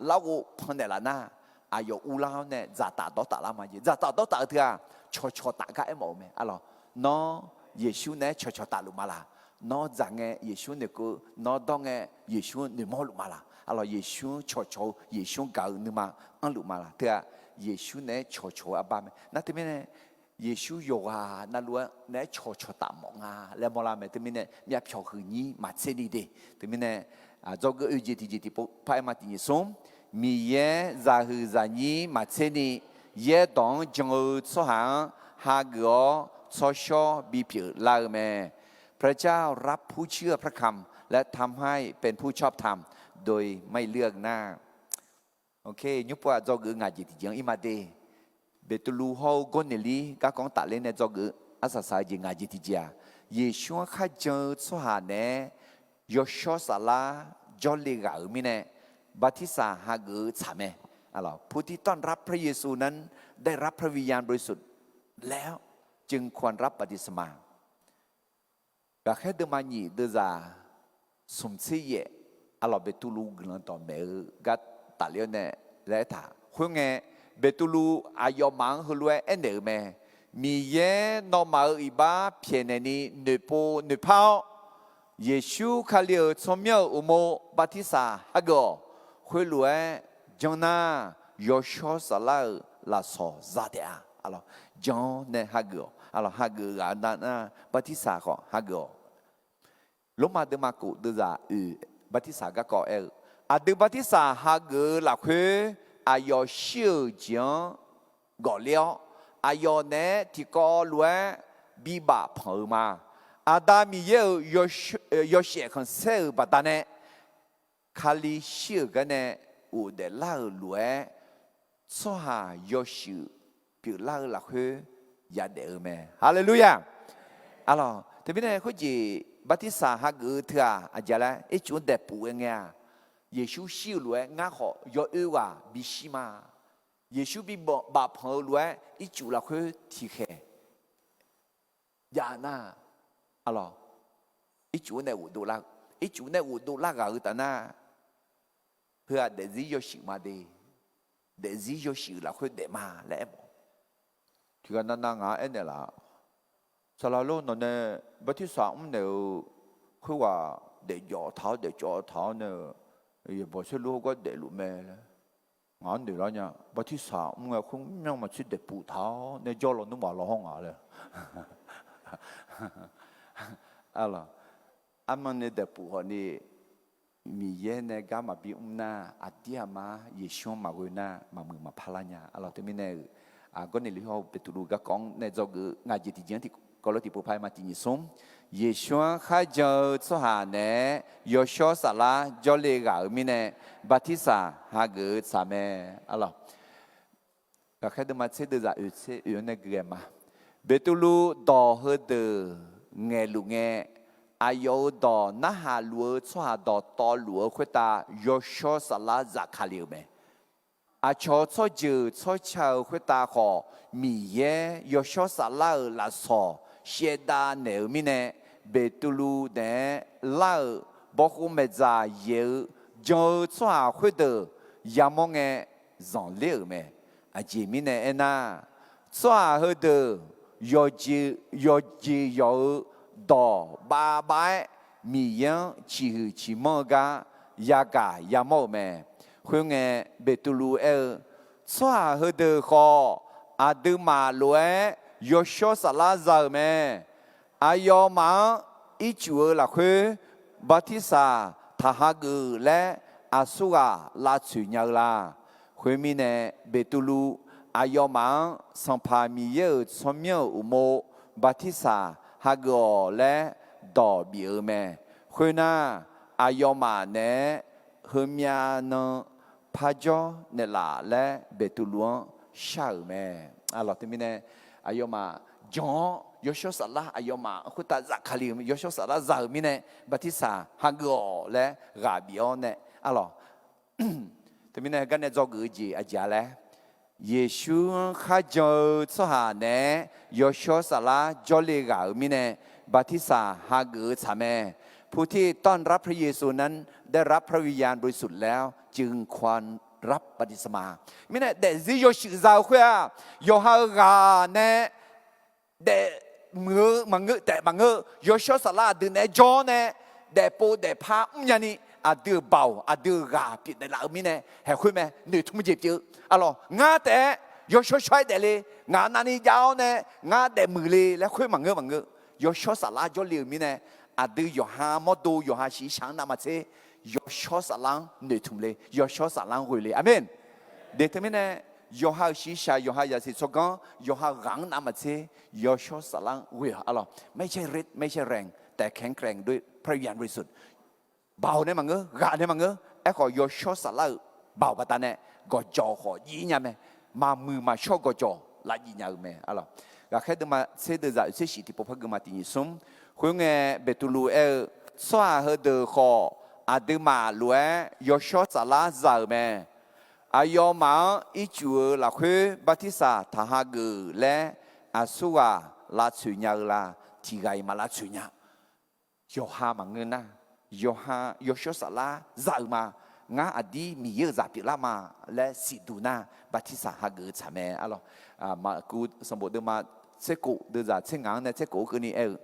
larghov pannaeqlaf nar, aqyawf urlar-awr nae dzaqtaf dawrtaf lar ma jeq. Dzaqtaf dawrtaf-eu teu-aq, cawqcawq taf gar aermawf-eu mae. Aqlawq, nawr Yeqsur naeq-aer cawqcawq taf luf ma laq? Nawr dzaq ngae Yeqsur noeqkeuv, nawr dawr ngae Yeqsur noeqmawr luf ma laq? Aqlawq, Yeqsur-anr cawqcawq-eu, Yeqsur-anr gaq-eu nuima anrluf ma laq? Teu-aq, Yeqsur naeq-aer cawqcawq-eu arbar mae. Nar teumirnae, Yeqsur yawqghaq navluf-aer naeq-aer cawqcawq taf mawf nga laer mawrlar mae. Teumirnae, myavpyawq huiqnyir maqtser ni de. Teumirnae, dzawgeuf oe jeq tiqjeq tiqpov paraer ma tiqnyiq smr, Miqyaer zaqhuiq zaqnyir maqtser ni yaerdawq-anr jan-eu tsawrhaq-anr hageuf-awr tsawrshawr bipyeuf lar-eu mae. พระเจ้ารับผู้เชื่อพระคำและทำให้เป็นผู้ชอบธรรมโดยไม่เลือกหน้า Nymrpov-aq, dzawgeuf-eu ngaq jeq tiqjeq-anr ir ma de. Beqtuvluv hawr-eu Gawrneqlir garkawv-anr tafler nae dzawgeuf-eu arsaq saq-eu jeq ngaq jeq tiqjeq-aq, Yeqsur-anr kharjan-eu tsawrhaq naeq-aer yawshawr saflar jawrle ghaq-euq mirnae, bartirsaq hageuf-eu tsaq mae. ผู้ที่ต้อนรับพระเยซูนั้นได้รับพระวิญญาณบริสุทธิ์แล้วจึงควรรับบัพติศมา Ghaqkhaer deuvma nyiq deuvzaq smq tser yaef, aqlawq, Beqtuvluv guiqlanq dawqmaeq-eu gar tafler-awr nae laer aertaq. Khoerngae, Beqtuvluv aqyawfmaf-anr heulof-aer aernaeq-euq mae. Miqyaer nawmaf-euq iqbax pyaeqnaeq ni noeqpov noeqpar-awr, Yeqsur Kali-euq tsawrmyanr-euq uqmov bartirsaq hageuf-awq. Khoerlof-aer janr nar, yawshawr saflar-euq lafsawq za taef-a. Aqlawq, janr-awr nae hageuf-awq. Aqlawq, hageuf ghaq-eu nar, bartirsaq khawf hageuf-awq. Lormav deuvma kof deuvzaq oeq, bartirsaq garkawv aer-eu, aqdui bartirsaq hageuf-eu lafkhoer, aqyawf shir-euq jeq-anr ghawfler-awr, aqyawf naeq-aer tiqkawv lof-aer bibaf panq-eu ma. Aqda Miqyaer-euq yawshaef khanqsaer-euq baqdanae, Kali shir-euq garnae ghofdaef lar-euq lof-aer, tsawrhaq yawshuif pyeuflar-eu lafkhoer yadaef-eu mae. Haleluya! Aqlawq, teumirnae khoerjeq bartirsaq hageuf-eu teu-aq, aqjeq laer ircuf-anr daeqpuf-aer ngae-aq, Yeqsur shir-euq lof-aer ngar khawf yawoer ghaq bishir ma. Yeqsur bibaf panq-eu lof-aer ircuf lafkhoer tiqkhaeq jav nar, aqlawq, ircuf-anr nae ghofdov lar-eu, ircuf nae ghofdov lar ghaq-eu taf nar, heu-aq daefzir yawshuif ma de, daefzir yawshuif lafkhoer daef ma laer aermawf. Tiqghaq navnav ngaq-anr aernaeq laf-a, saqlaq lor, nawq nae bartirsaq mrnaeq-eu khoerghaq daefjawf taq-awr daefcawv taq-awr nae, yaeqbawq saerlu hawgar daefluf mae laer ngaq-anr noeq lar nya. Bartirsaq mr ngae khoer myanr maqtser daeqpuf taq-awr nae jawr lawnmr maq law hawr ngaq laer. Aqlawq, armyan nae daeqpuf hawq ni, Miqyaer nae gar maqbi mr nar, aqdir aqma-anr Yeqsur-anr maqghoe nar, maqmuiq maqpar lar nya. Aqlawq, teumirnae-euq, Gawrneqli hawr-eu Beqtuvluv garkawv-anr nae dzawgeuf-eu ngaq jeq tiqjeq-anr tiqkawv lof tiqpov paq-aer ma tiqnyiq smr, Yeqsur-anr kharjan-eu tsawrhaq naeq-aer yawshawr saflar jawrle ghaq-euq mirnae, bartirsaq hageuf-eu tsaq mae. Aqlawq, ghaqkhaer deuvma tser deuvzaq oeq tser oeq-anr nae gui ghae ma. Beqtuvluv dawq heudeuq ngaeqluf ngae, aqyawf-euq dawq narhaq luf-eu tsawrhaq dawqtawvluf-eu khoertav yawshawr saflar zafkale-euq mae. Aqcawq tsawrjeuq tsawrca-euq khoertav khawf, Miqyaer yawshawr saflar-euq lafsawq shaevdav naeq-euq mirnae, Beqtuvluv naeq-aer lar-euq bawkhov maeqdzaq yaeq-eu jan-eu tsawrhaq khoerdeuq yamawr ngae zanqler-euq mae. Aqjeq mirnae aernar, tsawrhaq heudeuq yawqjeq yawq-eu dawq bavbav-aer Miqyaer-anr ciqhuiq ciqmanr-eu gar yagaq yamawr-euq mae. Khoerngae, Beqtuvluv aer-eu, Tsawrhaq heudeuq khawf, aqduimaf lof-aer yawshawr saflar za-euq mae. Aqyawfmaf-anr ircuf-eu lafkhoer bartirsaq taq hageuf laer aqsurghaq lavtsoeq nya-eu la? Khoermirnae, Beqtuvluv aqyawfmaf-anr Sanqpaq Miqyaer-euq tsawrmyanr-euq uqmov bartirsaq hageuf-awq laer dawq bif-eu mae. Khoernar, aqyawfmaf naeq-aer heumyav nan parjawr naeqlaf laer Beqtuvluv-anr shar-euq mae. Teumirnae, aqyawfmaf jan-awr yawshawr saflar aqyawfmaf khoertav zafkale-eu yawshawr saflar za-euq mirnae, bartirsaq hageuf-awq laer ghaq bif-awr nae, arlawq. Teumirnae garnae dzawgeuf-eu jeq aqjeq-a laer, Yeqsur-anr kharjan-eu tsawrhaq naeq-aer yawshawr saflar jawrle ghaq-euq mirnae, bartirsaq hageuf-eu tsaq mae. ผู้ที่ต้อนรับพระเยซูนั้นได้รับพระวิญญาณบริสุทธิ์แล้ว จึงควรรับบัพติศมา Mirnae daefzir yawshuif za-eu khoer-aq, yawqha-euq ghaq nae daef muiq-eu maqngeur, daef maqngeur, yawshawr saflar aqdui naeq-aer jawr-awr nae, daefpov daefpar mrnya ni, aqdui-euq baoq aqdui-euq ghaq pyeufnaeq laf-eu mirnae, haeq khoer mae noeqtmq jeq pyeuf-eu. Arlawq, ngar taef-aer yawshawr shawr-aer daefle, ngaq navni jav-awr nae ngar daefmuiq le laer khoer maqngeur maqngeur. Yawshawr saflar jawrle-euq mirnae, aqdui yawqha mawrdo yawqha shiqshaq-anr navmaqtser, yawshawr saflar-anr noeqtmq le, yawshawr saflar-anr ghoe le. Aqmeq. De teumirnae, yawqha-euq shiqshaq, yawqha zaqsiq tsawrganr, yawqha ghaq-anr navmaqtser, yawshawr saflar-anr ghoe-awq. Arlawq, ไม่ใช่ฤทธิ์ ไม่ใช่แรง แต่แข็งแกร่งด้วยพระวิญญาณบริสุทธิ์ Baoq nae maqngeur, ghaq nae maqngeur, aerkhawf yawshawr saflar-euq baoq baqdanae gawqjawq khawf jif nya mae. Maqmuiq maqshawr gawqjawq lavjif nya-eu mae. Arlawq, ghaqkhaer deuvma tser deuvzaq oeq tser shif tiqpov par geuma tiq nyiq smr. Khoerngae, Beqtuvluv aer-eu, Tsawrhaq heudeuq khawf, aqduimaf lof-aer yawshawr saflar za-euq mae. Aqyawfmaf-anr ircuf-eu lafkhoer bartirsaq taq hageuf laer aqsurghaq lavtsoeq nya-eu la? Tiqghaq-iq maq lavtsoeq nya. Yawqha maqngeur nar, yawqha yawshawr saflar za-euq ma. Ngar aqdir Miqyaer-euq zaq pyeuflar ma laer siqduq nar, bartirsaq hageuf-eu tsaq mae. Arlawq, Maqkuv sanqbof deuvma tser kof deuvzaq tser ngaq-anr nae tser kof-eu keuvni aer-eu,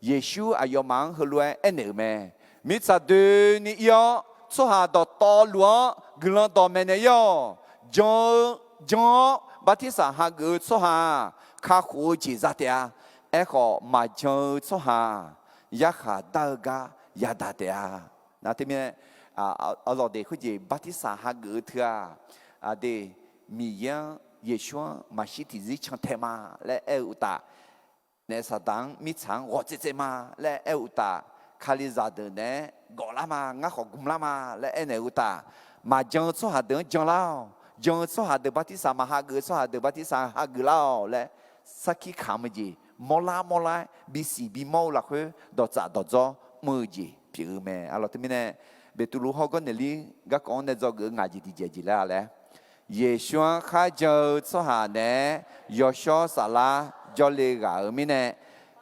Yeqsur aqyawfmaf-anr heulof-aer aernaeq-euq mae. Mirtsaq doeni ir-awr, tsawrhaq dawqtawvluf-anr guiqlanq dawqmaeq naeq ir-awq. Jan-eu, jan-awr bartirsaq hageuf-eu tsawrhaq-aq, kakhof-eu jeq za taef-a. Aerkhawf, maqjan-eu tsawrhaq-aq, yarkhaq dar-eu gar yadaq taef-a. Nar teumirnae, aqzawq deq khoerjeq bartirsaq hageuf-eu teu-aq, aqdui Miqyaer-anr, Yeqsur-anr maqshir tiqzir cantae ma laer aer-eu uqtaf, naef Saqdaq-anr mirtsaq-anr ghawq tsaev tsaev ma laer aer-eu uqtaf, Kalizaq deuq naeq-aer gawflar ma, ngar khawf gmlar ma laer aernaeq-eu uqtaf, maqjan-eu tsawrhaq deuq-anr janlar-awq. Jan-eu tsawrhaq deuq bartirsaq, maq hageuf-eu tsawrhaq deuq bartirsaq hageuf lar-awq laer sarkir kamq-eu jeq mawrlar mawrlar-aer bisiq bimawr-eu lafkhoer dawqtsaf dawqdzawr mr-eu jeq pyeuf-eu mae. Arlawq teumirnae, Beqtuvluv hawr gawrnaeq lir garkawv-anr nae dzawgeuf-eu ngaq jeq tiqjeq jeq laer-a laer, Yeqsur-anr kharjan-eu tsawrhaq naeq-aer yawshawr saflar jawrle ghaq-euq mirnae,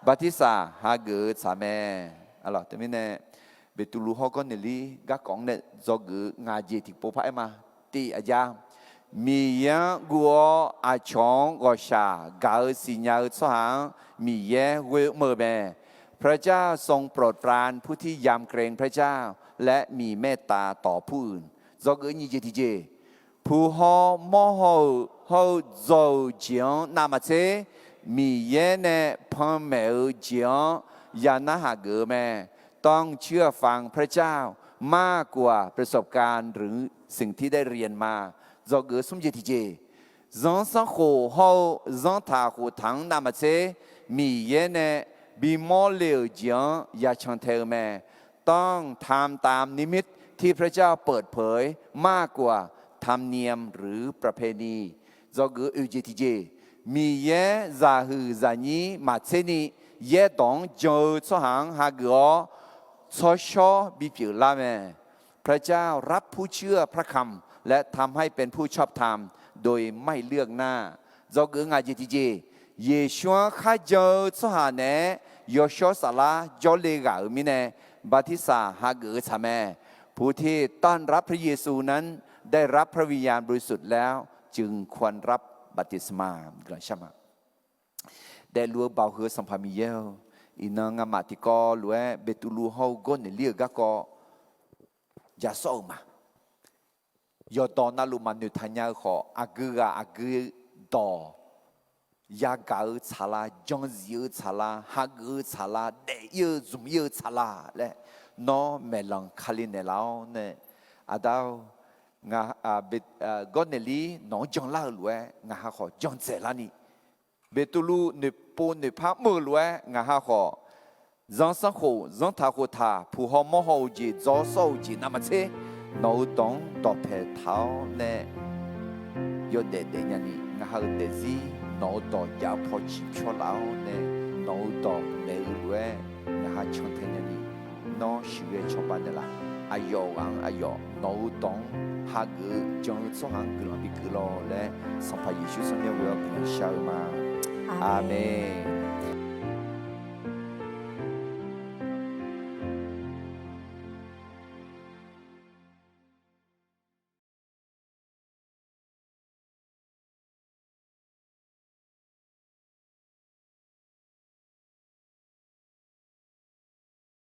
bartirsaq hageuf-eu tsaq mae. Arlawq teumirnae, Beqtuvluv hawr gawrnaeq lir garkawv-anr nae dzawgeuf-eu ngaq jeq tiqpov par aer ma. Tiq aqja, Miqyaer-anr guv-awr aqcawq-anr ghawqshaq gaq-eu siqnya-eu tsawrhaq-anr Miqyaer ghoe mr-eu mae. พระเจ้าทรงโปรดปรานผู้ที่ยำเกรงพระเจ้า และมีเมตตาต่อผู้อื่น Dzawgeuf nyiq jeq tiqjeq, puq haw mawr haw-euq hawr-eu dzaw-euq jeq-anr navmaqtser, Miqyaer nae panmaeq-eu jeq-anr ya narhaq geuf-eu mae. ต้องเชื่อฟังพระเจ้ามากกว่าประสบการณ์หรือสิ่งที่ได้เรียนมา Dzawgeuf smr jeq tiqjeq, zanrsanrkhof hawr-eu zanrtaq khoftaq-anr navmaqtser, Miqyaer nae bimawr le-euq jeq-anr ya cantae-eu mae. ต้องทำตามนิมิตที่พระเจ้าเปิดเผยมากกว่าธรรมเนียมหรือประเพณี Dzawgeuf oeq jeq tiqjeq, Miqyaer zaqhuiq zaqnyir maqtser ni yaerdawq-anr jan-eu tsawrhaq-anr hageuf-awr tsawrshawr bipyeuf lar mae. พระเจ้ารับผู้เชื่อพระคำและทำให้เป็นผู้ชอบธรรมโดยไม่เลือกหน้า Dzawgeuf ngaq jeq tiqjeq, Yeqsur-anr kharjan-eu tsawrhaq naeq-aer yawshawr saflar jawrle ghaq-euq mirnae, bartirsaq hageuf-eu tsaq mae. ผู้ที่ต้อนรับพระเยซูนั้นได้รับพระวิญญาณบริสุทธิ์แล้วจึงควรรับบัพติศมา Guiqlanq shar ma. Daefluf-eu Baoq heu Sanqpaq Miqyaer-eu, iqnan nga'maf tiqkawv lof-aer Beqtuvluv hawr-eu gawrnaeq lir-euq garkawv ja sawr-euq ma. yawqdawq navluf maqnoeq taq nya-eu khawf, aqgeu ghaq aqgeu dawq yagaq-eu tsaqlar, janzif-eu tsaqlar, hageuf-eu tsaqlar, daef-ir-eu zmq-ir-eu tsaqlar laer, nawr maeqlanq Kali naeqlaf-awr nae, aqda-or, gawrnaeq lir nawq-anr janlar-eu lof-aer ngaq ha khawf jan dzaeqlar ni, Beqtuvluv noeqpov noeqpar mr-eu lof-aer ngaq ha khawf, zanrsanrkhof zanrtaq khoftaq, puq haw mawr haw-euq jeq, dzaw sawr-euq jeq navmaqtser, nawq-eu dawq-anr dawqpae taq-awr nae yawdaef daef nyani, ngaq ha-euq daefzir nawq-eu dawq jav paw ciqpyawr laf-awr nae, nawq-eu dawq maeq-eu lof-aer ngaq ha cantae nyani, nawr siqghae cawba naeqlaf. Aqyawf ghaq-anr aqyawf nawq-eu dawq-anr hageuf-eu jan-eu tsawrhaq-anr guiqlanq bigui lawr laer, Sanqpaq Yeqsur tsawrmyanr ghoe-awr guiqlanq shar-eu ma. Aqmeq.